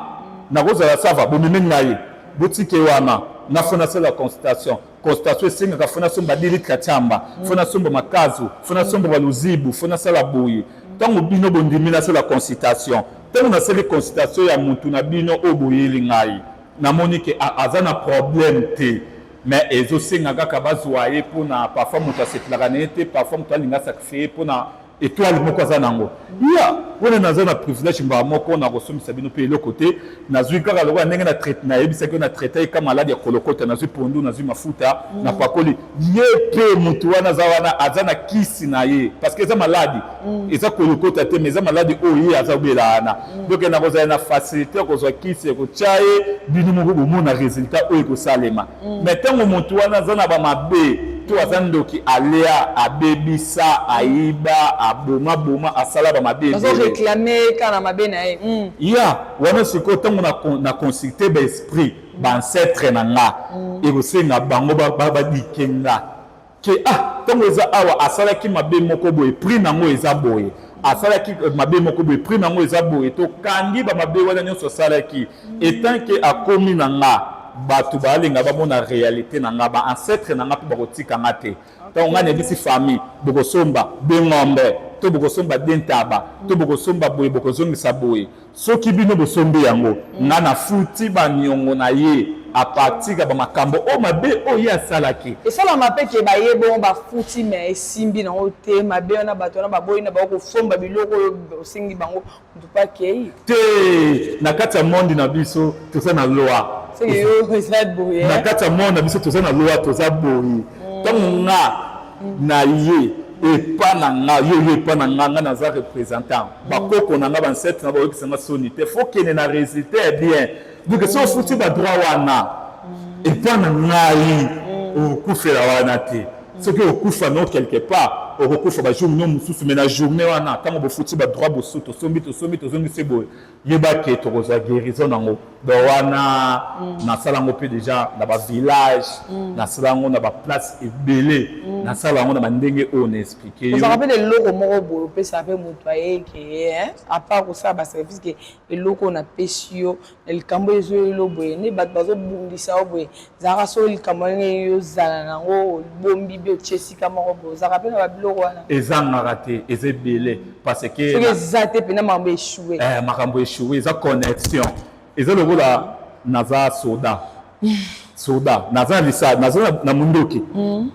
Nakozala sava, bomemi ngai, botike wana, nga faut nasala consultation. Consultation esengaka faut nasomba 10 litre ya tiamba, faut nasomba makazu, faut nasomba baluzibu, faut nasala boye. Ntango bino bondimi nasala consultation, ntango nasali consultation ya motu na bino oyo boyeli ngai, namoni ke aza na problème te, mais ezosenga kaka bazwa ye mpona parfois moto asepelaka na ye te, parfois moto alinga sacrifie ye mpona étoile moko aza nango. Ya wana naza na privilège mbala moko na kosomisa bino mpe eloko te. Nazwi kaka lokola ndenge na traite, nayebisaki yo na traite ye ka maladi ya kolokota, nazwi pondu, nazwi mafuta, napakoli ye, mpe motu wana aza wana, aza na kisi na ye, parce que eza maladi, eza kolokota te, mais eza maladi oyo ye aza kobela wana. Donc nakozala na facilité ya kozwa kisi ya kotya ye, bino moko bomona résultat oyo ekosalema. Mais ntango motu wana aza na bamabe to aza ndoki, alia, abebisa, ayiba, abomaboma, asala bamabe. Azoréclame kaka na mabe na ye. Ya wana sikoyo, ntango na consulte baesprit, baancêtre na nga, ekosenga bango badike nga ke ah, ntango eza awa, asalaki mabe moko boye, prix nango eza boye, asalaki mabe moko boye, prix nango eza boye. Tokangi bamabe wana nyonso asalaki etant ke akomi na nga. Bato balinga bamona réalité na nga, baancêtre na nga mpe bakotika nga te. Ntango ngai nayebisi famille bokosomba de ngombe to bokosomba de ntaba to bokosomba boye, bokozongisa boye, soki bino bosombi yango, nga nafuti baniongo na ye. À partir ya bamakambo oyo mabe oyo ye asalaki. Esalama mpe ke baye bongo, bafuti, me esimbi nango te. Mabe wana, bato wana baboyi na bango kofomba biloko oyo osengi bango, motu mpe akei. Te, na kati ya monde na biso toza na loi. Seke yo eza boye. Na kati ya monde na biso toza na loi, toza boye. Ntango nga na ye epa na nga, yo epa na nga, nga naza représentant, bakoko na nga, baancêtres na bayokisa nga soni te, faut kende na résultat ya bien. Donc soki ofuti badroit wana epa na ngai, okufela wana te. Soki okufa no quelque part, okokufa bajour no mosusu, mais na journée wana, ntango bofuti badroit, bosu tosombi, tosombi, tozongisi boye, yeba ke tokozwa guérison nango. Donc wana nasala yango mpe déjà na bavillage, nasala yango na baplace ebele, nasala yango na bandenge oyo na expliquer yo. Ozalaka mpe na eloko moko boye opesaka mpe moto ayeke, à part kosala baservice, ke eloko oyo napesi yo na likambo ezoyelo boye, nde bato bazobundisa yo boye, ezalaka so likambo ndenge yo ozala nango, obombi bi, otie esika moko boye, ozalaka mpe na babiloko wana? Ezangaka te, eza ebele, parce que soki eza te mpena, makambo échoué. Makambo échoué. Eza connexion, eza lokola naza soda, soda naza na lisa, naza na munduki,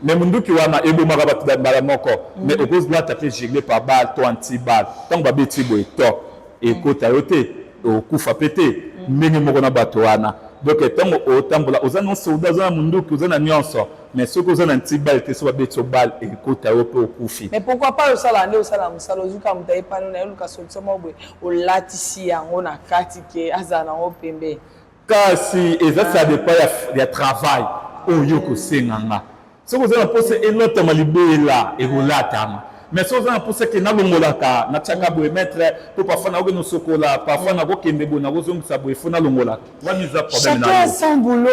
mais munduki wana ebomaka bato mbala moko, mais okozolata mpe gilet pare-balles to anti-balle. Ntango babeti boye, to ekota yo te, okufa mpe te. Ndenge moko na bato wana. Donc ntango otambola, oza na soda, oza na munduki, oza na nyonso, mais soki oza na anti-balle te, so babeti yo balle, ekota yo mpe okufi. Mais pourquoi pas osala nde osala mosala, ozwi moto ayepani na yo, luka solution moko boye, olatisi yango na kati ke azala nango pembeni? Kasi eza, ça dépend ya travail oyo kosenga nga. Soki oza na mposa elotama libela, ekolatama, mais soki oza na mposa ke nalongolaka, natiaka boye, maître, mpo parfois nakokende osokola, parfois nakokende boye, nakozongisa boye, faut nalongolaka, wana eza problème. Chacun son boulot,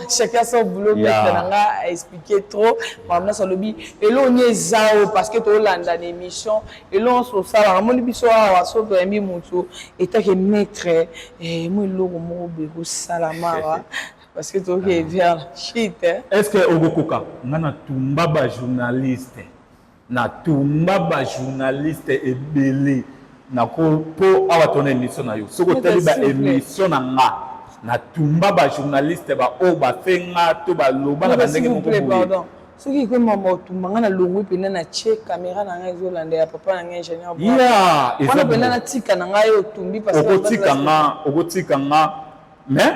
chacun son boulot. Maître na nga expliqué trop makambo nyonso, alobi eloko ni eza oyo, parce que tolanda na émission, eloko nyonso osalaka, amoni biso awa. So toyambi motu etake maître, mo eloko moko boye kosalama awa, parce que toke vers la chute. Est ce que okokoka nga natumba bajournaliste? Natumba bajournaliste ebele nako mpo awa tona émission na yo. Soki otali baémission na nga, natumba bajournaliste baoyo bafenga to baloba na bandenge moko boye. Soki ekomama otumba nga, na longwi mpena, na tie caméra na ngai, ezolanda ya papa na ngai ingénieur wana mpena, natika na ngai otumbi. Okotika nga, okotika nga, mais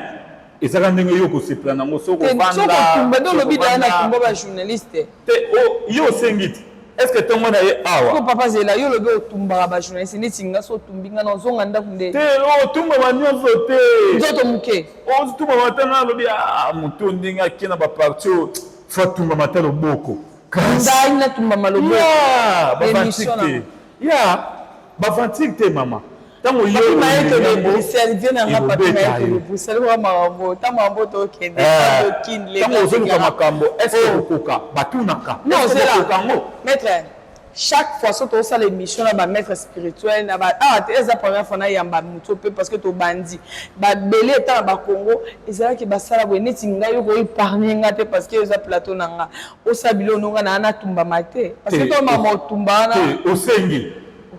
ezaka ndenge yo kosepela nango. Soki otumba nde olobi daya natumba bajournaliste. Te, yo osengi te. Est ce que ntongo na ye awa? Po papa zela, yo olobi otumbaka bajournaliste, neti nga so otumbi nga, nazonga ndako nde. Te, otumbama nyonso te. Nzoto moke. Otumbama te. Nga alobi motu ndenge ake na baparti oyo, faut atumbama te loboko. Ngai natumbama loboko? Bavantique te, ya bavantique te, mama. Ntango yo mayekele Bruxelles, vie na nga, papi mayekele Bruxelles wa makambo, ntango makambo tokende. Ntango ozoluka makambo, est ce que okoka? Batunaka. Non, yango, maître, chaque fois so tozosala émission na bamaître spirituel na awa te, eza première fois nayamba moto mpe, parce que tobandi babele eta na bakongo, ezalaki basala boye. Neti ngai, yo koépargne nga te, parce que eza plateau na nga, osala biloko nonga na natumbama te, parce que tomama otumba wana. Osengi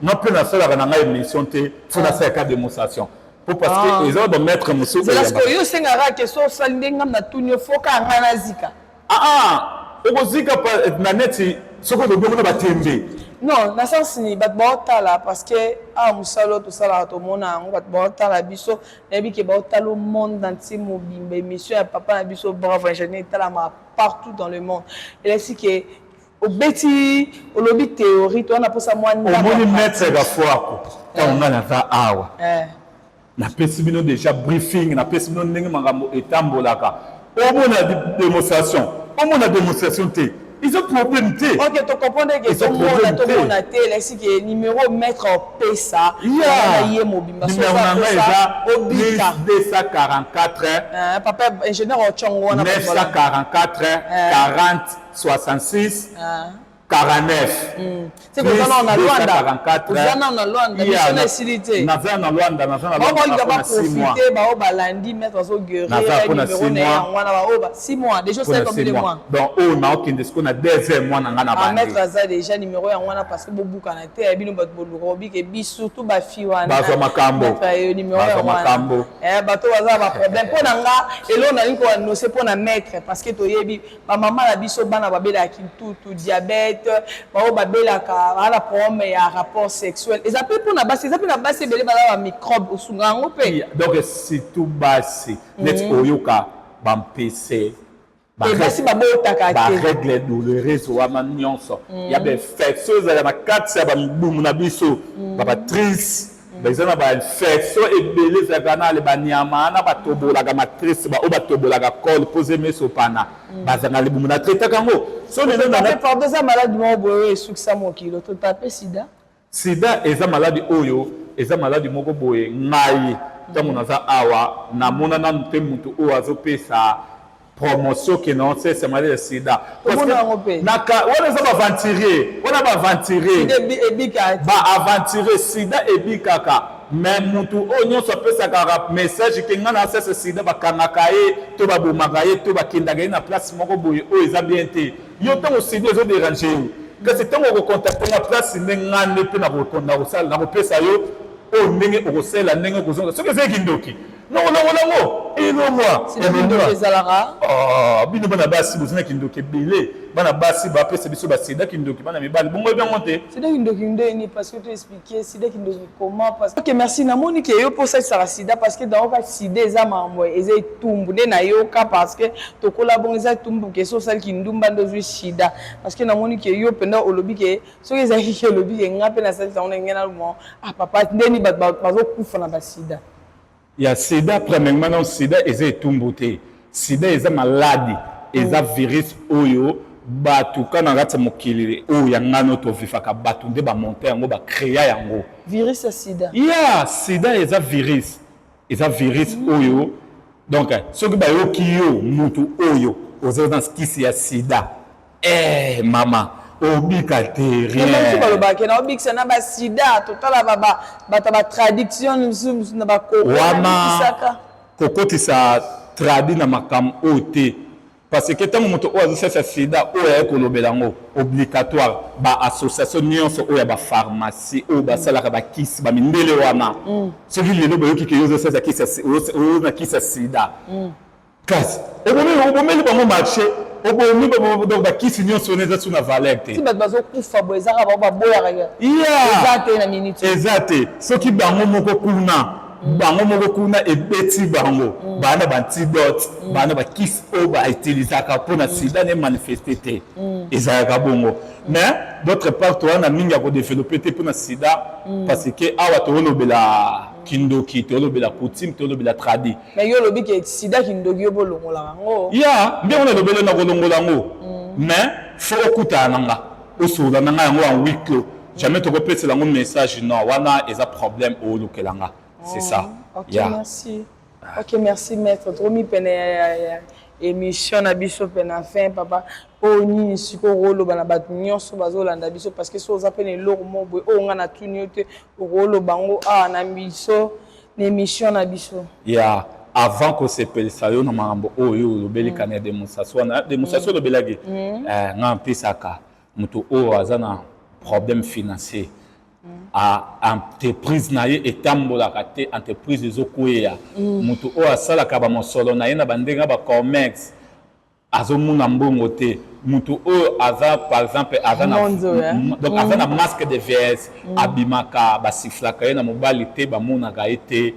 nga mpe nasalaka na ngai émission te, faut nasalaka démonstration po parce que eza bamaître mosusu. Yo osengaka ke so osali nde ngam natuni yo, faut ka ngai nazika. Ah, okozika na neti soki olobi yango na batembe. Non, na sens ni bato baotala, parce que awa mosala oyo tosalaka, tomona yango, bato baotala biso. Nayebi ke baotala monde entier mobimba. Émission ya papa na biso Bravo Ingénieur etalamaka partout dans le monde. Elasi ke obeti, olobi théorie to wana, mposa mwa. Omoni, maître Gafuako, ntango ngai naza awa, napesi bino déjà briefing, napesi bino ndenge makambo etambolaka. Omona démonstration, omona démonstration te, eza problème te. Ok, tocomprendre ke tomona, tomona te. Elakisi ke numéro maître opesa na ye mobimba. Numéro na ngai eza obika 244. Papa ingénieur otiongo wana. 944 40 66. 49. C'est que oza nano na Luanda. Oza nano na Luanda. Mission na esili te. Naza na Luanda, naza na Luanda. Baolinga ba profiter, bao balandi maître azo guérir. Naza pona 6 mois. Wana ba oba 6 mois. Déjà c'est combien de mois? Donc oyo naokende sikoyo na deuxième mois na nga na Ah, bandi. maître aza déjà numéro yango wana parce que bobukana te ya bino bato boluka bobike bi surtout ba fille wana. Bazwa makambo. Maître ayo numéro Bazwa yango wana. makambo. Eh, bato baza na ba problème mpo na nga eloko nalingi ko annoncer mpo na maître parce que toyebi bamama na biso bana babelaka kintutu, diabète, baoyo babelaka baa na problème ya rapport sexuel, eza mpe mpona basi, eza mpe na basi ebele baza ba microbe, osunga yango mpe. Donc surtout basi neti oyoka bampese, Te basi babotaka te. Barègle douloureuse wana nyonso ya bainfection ezalaka na kati ya bamibumu na biso, babatrice eza na bainfection ebele ezalaka na ale banyama wana batobolaka matrice, baoyo batobolaka col mpo zemi esopana, bazalaka na libumu, na traitaka yango. So lelo na Pardon, eza maladi moko boye oyo esukisa mokili, totape sida. Sida eza maladi oyo, eza maladi moko boye. Ngai ntango naza awa, namona nanu te motu oyo azopesa promotion ke na osesa maladi ya sida. Tomona yango mpe. Wana eza baaventurier, wana baaventurier. Sida ebika te. Baaventurier. Sida ebikaka, mais mutu oyo nyonso apesaka message ke ngai na asesa sida, bakangaka ye to babomaka ye to bakendaka ye na place moko boye oyo eza bien te. Yo ntango sida ezodéranger yo, kasi ntango okocontacter nga, place nde nga nde mpe nakosala, nakopesa yo oyo ndenge okosala, ndenge okozonga. Soki ezali kindoki, nakolongola yango, elongwa. Sida kindoki ezalaka? Ah, bino bana basi boza na kindoki ebele. Bana basi bapesa biso basida kindoki, bana mibali bongo yebi yango te. Sida kindoki ndeni? Parce que to expliquer sida kindoki comment? Parce que, ok, merci. Namoni ke yo mpo osalisaka sida, parce que nayoka sida eza makambo, eza etumbu nde nayoka, parce que tokola bongo, eza etumbu ke so osali kindumba nde ozwi sida. Parce que namoni ke yo mpenza olobi ke soki ezalaki ke olobi ke nga mpe nasalisa yango ndenge naloba, ah papa, ndeni bato bazokufa na basida. Ya sida, premièrement non, sida eza etumbu te. Sida eza maladi, eza virus oyo bato ka na kati ya mokili oyo ya ngano tovivaka, bato nde bamonte yango, bacréa yango. Virus ya sida? Ya sida eza virus, eza virus oyo. Donc soki bayoki yo mutu oyo oza na kisi ya sida, eh mama, obika te. Rien. Balobaka na obikisa na basida, totala bato ya batradiction mosusu na bakoko. Wana kokotisa tradi na makambo oyo te, parce que ntango moto oyo azosalisa sida oyo aye kolobela yango, obligatoire baassociation nyonso oyo ya bapharmacie oyo basalaka bakisi, bamindele wana, soki lelo bayoki ke yo ozosalisa kisi, oyo na kisi ya sida, kasi obomeli bango marché, obomi. Donc bakisi nyonso wana eza su na valeur te. Si bato bazokufa boye, ezaka bao baboyaka. Eza te na minute. Eza te. Soki bango moko kuna, bango moko kuna ebeti bango, baa na baantidote, baa na bakisi oyo bautilisaka mpona sida ne manifeste te. Ezalaka bongo. Mais d'autre part, toza na mingi ya kodévelopper te mpona sida, parce que awa toolobela kindoki, toolobela coutume, toolobela tradi. Mais yo olobi ke sida kindoki, yo bolongolaka yango. Ya nde wana elobeli na kolongola yango, mais faut okutana na nga, osolola na nga yango en huis clos. Jamais tokopesela yango message, non, wana eza problème oolukela nga, c'est ça. Ok. Merci. Ok, merci maître. Tokomi pene ya émission na biso pene na fin. Papa, oyo nini sikoyo okoloba na bato nyonso bazolanda biso? Parce que so oza pene eloko moko boye oyo nga natuni yo te, okoloba yango awa na biso, na émission na biso. Ya avant kosepelisa yo na makambo oyo olobeli kana ya démonstration wana, démonstration olobelaki, nga mpesaka moto oyo aza na problème financier, a entreprise na ye etambolaka te, entreprise ezokweya, moto oyo asalaka bamosolo na ye na bandenge ya bacommerce azomona mbongo te, moto oyo aza par exemple aza na donc aza na masque de vieillesse, abimaka, basiflaka ye na mobali te, bamonaka ye te,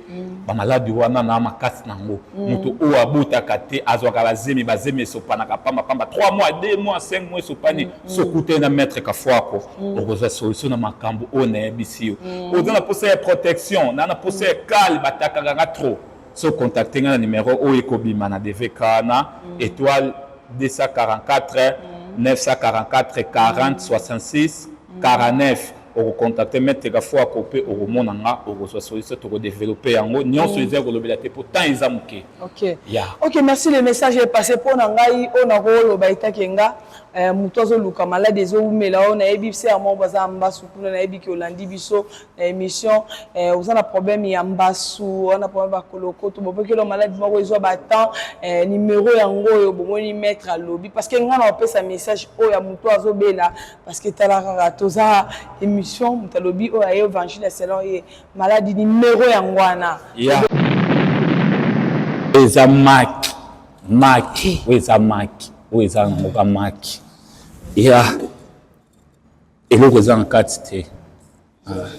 bamaladi wana na makasi nango, moto oyo abotaka te, azwaka bazemi, bazemi esopanaka pamba pamba, 3 mois, 2 mois, 5 mois esopani, soki te na maître Kafwako, okozwa solution na makambo oyo nayebisi yo. Oza na posa ya protection, na posa ya kale, batakaka nga trop, so contacte nga na numéro oyo ekobima na DVK na étoile 244 944 40 66 49. Oko contacter Maitre Kafuako pe okomona nga, okozwa solution, toko developper yango. Nionso eza ya kolobela te po temps eza muke. Ok. Yeah. Ok, merci le message est passé po na ngai oyo nakoloba etake nga eh, moto azoluka maladi ezowumela oyo nayebi sœur moko baza mbasu kuna nayebi ke olandi biso na émission eh, oza na problème ya mbasu oza na problème bakolokoto bobokelo maladi moko ezwa ba temps eh, numero yango oyo bomoni maître alobi parce que ngai na opesa message oyo ya moto azobela Parce que tala kaka toza émission moto alobi oyo aye évangile selon ye maladi numéro yango wana. Yeah. Eza maki maki oyo eza maki oyo eza nango ka maki ya eloko eza na kati te. Ah.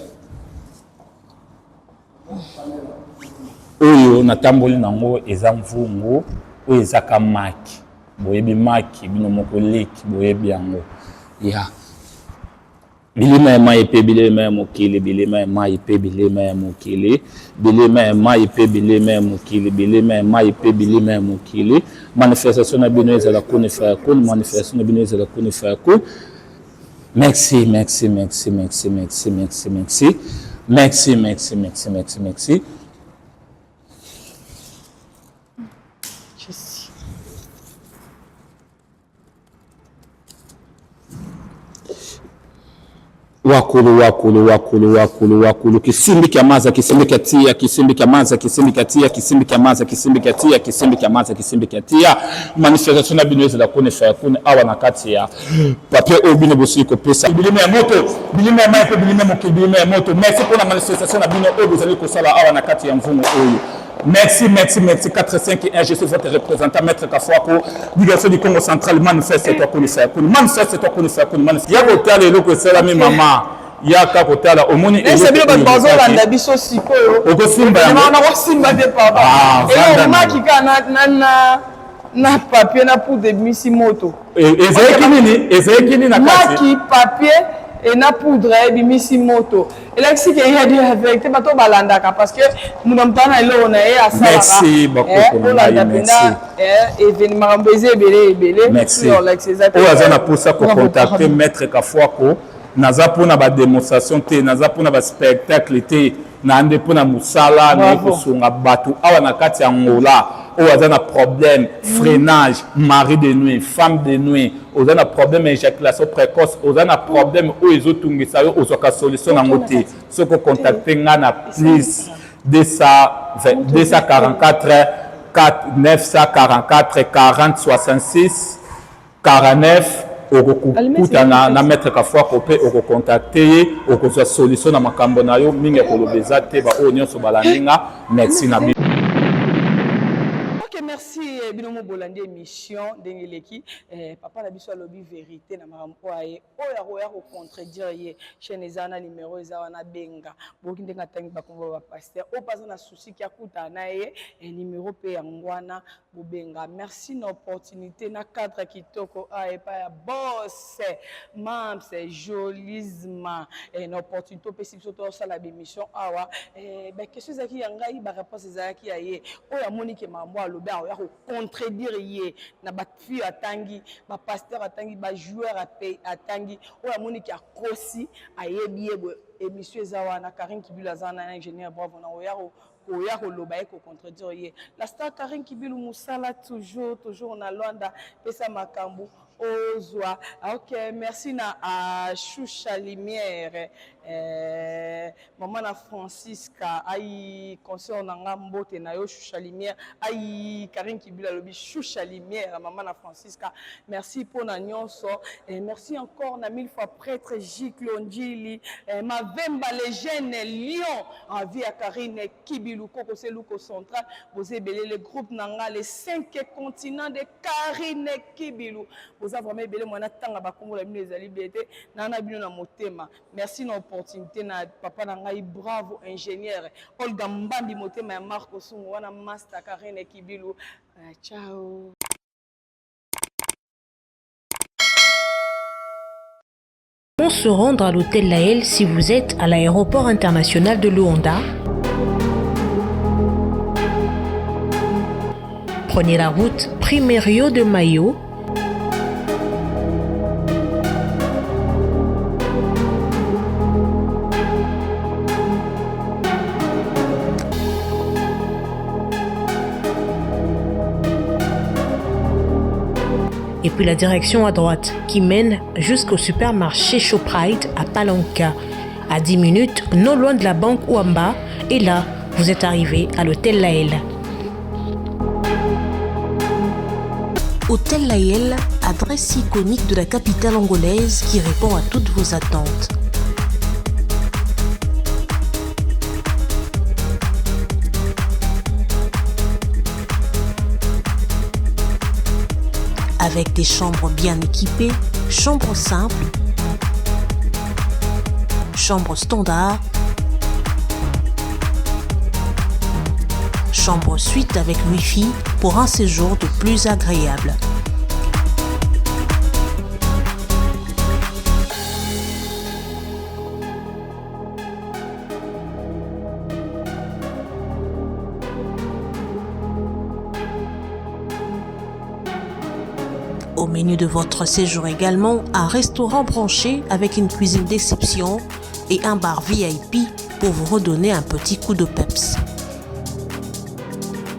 Oyo natamboli nango eza mvungu, oyo eza ka maki. Boyebi maki bino moko leki boyebi yango. Ya bilima ya mai mpe bilema ya mokili, bilima ya mai mpe bilema ya mokili, bilima ya mai mpe bilema ya mokili, bilima ya mai mpe bilima ya mokili. Manifestation na bino ezala kuni fayakuni, manifestation na bino ezala kuni fayakuni. Merci, merci, merci, merci, merci, merci, merci. Merci, merci, merci, merci, merci. Wakulu, wakulu, wakulu, wakulu, wakulu. Kisimbi kya maza, kisimbi kya tia, kisimbi kya maza, kisimbi kya tia, kisimbi kya maza, kisimbi kya tia, kisimbi kya maza, kisimbi kya tia. Manifestation na bino ezala kone fa kone awa na kati ya papier oyo bino bosili kopesa bilima ya moto bilima ya mai mpe bilima ya mokili bilima ya moto merci mpo na manifestation na bino oyo bozali kosala awa na kati ya mvungu oyo Merci, merci, merci. 4, 5, 1, je suis votre représentant, Maître Kafuako, direction du Congo central, manifeste toi, Konisa Kuni, manifeste toi, Konisa Kuni, manifeste. Ya kotala eloko esalami mama, yaka kotala, omoni eloko. Bino bato bazolanda biso sikoyo. Okosimba yango. Nakosimba te pardon. Ah, eloko maki kaka na na na papier na poudre ebimisi moto. Eh, ezalaki nini ezalaki nini na kati maki papier e na poudre ebimisi moto elakisi ke ya dire verité bato balandaka parce que moto moto na eloko na ye asalaka olanda mpenza eveni makambo eza ebele ebele oyo aza na mposa kocontacte maître kafuako naza mpona bademonstration te naza mpona baspectacle te na nde mpo na mosala naye kosunga bato awa na kati ya Angola oyo aza na problème freinage mari de nuit femme de nuit oza na problème ya éjaculation précoce oza na problème oyo ezotungisa yo ozwaka solution nango te soki ocontacte nga na plus 244 4 944 40 66 49 okokutana na maître Kafuako mpe okocontacte ye, okozwa solution na makambo na yo. Mingi ya koloba eza te, baoyo nyonso balandi nga, merci na bino. Ok merci eh, bino mo bolandi émission ndenge eleki eh, papa na biso alobi verité na makambo oyo aye oyo akoya ko contredire ye chaîne eza wana numero eza wana benga boyoki ndenge atangi bakombo ba pasteur oyo mpe aza na souci ki akutana na ye eh, numero mpe yango wana Bobenga. Merci na opportunité na cadre kitoko ah epai ya boss mams jolisma eh, na opportunité opesi biso tosala bémission awa eh, ba question ezalaki ya ngai ba réponse ezalaki ya ye oyo amoni ke makambo alobi awa ya kocontredire ye na ba fille atangi ba pasteur atangi ba joueur atangi oyo amoni ke akosi ayebi ye boye émission eza wana Karine Kibilo aza wana ingénieur bravo na oya koya koloba ye ko contredire ye la star Karine Kibilu musala toujours toujours na Luanda pesa makambu ozwa ok merci na uh, Shusha Lumière eh, mama na Francisca ai consort na nga mbote na yo Shusha Lumière ai Karine Kibilu alobi Shusha Lumière mama na Francisca merci pona nyonso eh, merci encore na mille fois prêtre Giclo Ndjili eh, Mavemba les jeunes Lion En vie ya Carine Kibilu Koko Seluko Central boza ebele le groupe na nga les cinq continents de Carine Kibilu boza vraiment ebele mwana tanga ba kombo na bino ezali bien te na na bino na motema merci na opportunité na papa na ngai bravo ingénieur Olga Mbambi motema ya Marco Sungu wana master Carine Kibilu ciao. Se rendre à l'hôtel Laël si vous êtes à l'aéroport international de Luanda. Prenez la route Primeiro de Mayo. et puis la direction à droite qui mène jusqu'au supermarché Shoprite à Palanca. À 10 minutes, non loin de la banque Ouamba, et là, vous êtes arrivé à l'hôtel Laël. Hôtel Laël, adresse iconique de la capitale angolaise qui répond à toutes vos attentes. Avec des chambres bien équipées, chambres simples, chambres standard, chambre suite avec Wi-Fi pour un séjour de plus agréable. Au menu de votre séjour également, un restaurant branché avec une cuisine d'exception et un bar VIP pour vous redonner un petit coup de peps.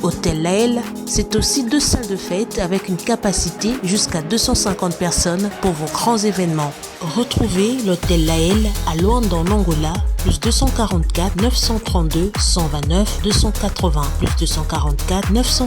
Hôtel Laël, c'est aussi deux salles de fête avec une capacité jusqu'à 250 personnes pour vos grands événements. Retrouvez l'hôtel Laël à Luanda en Angola, plus 244 932 129 280, plus 244 900.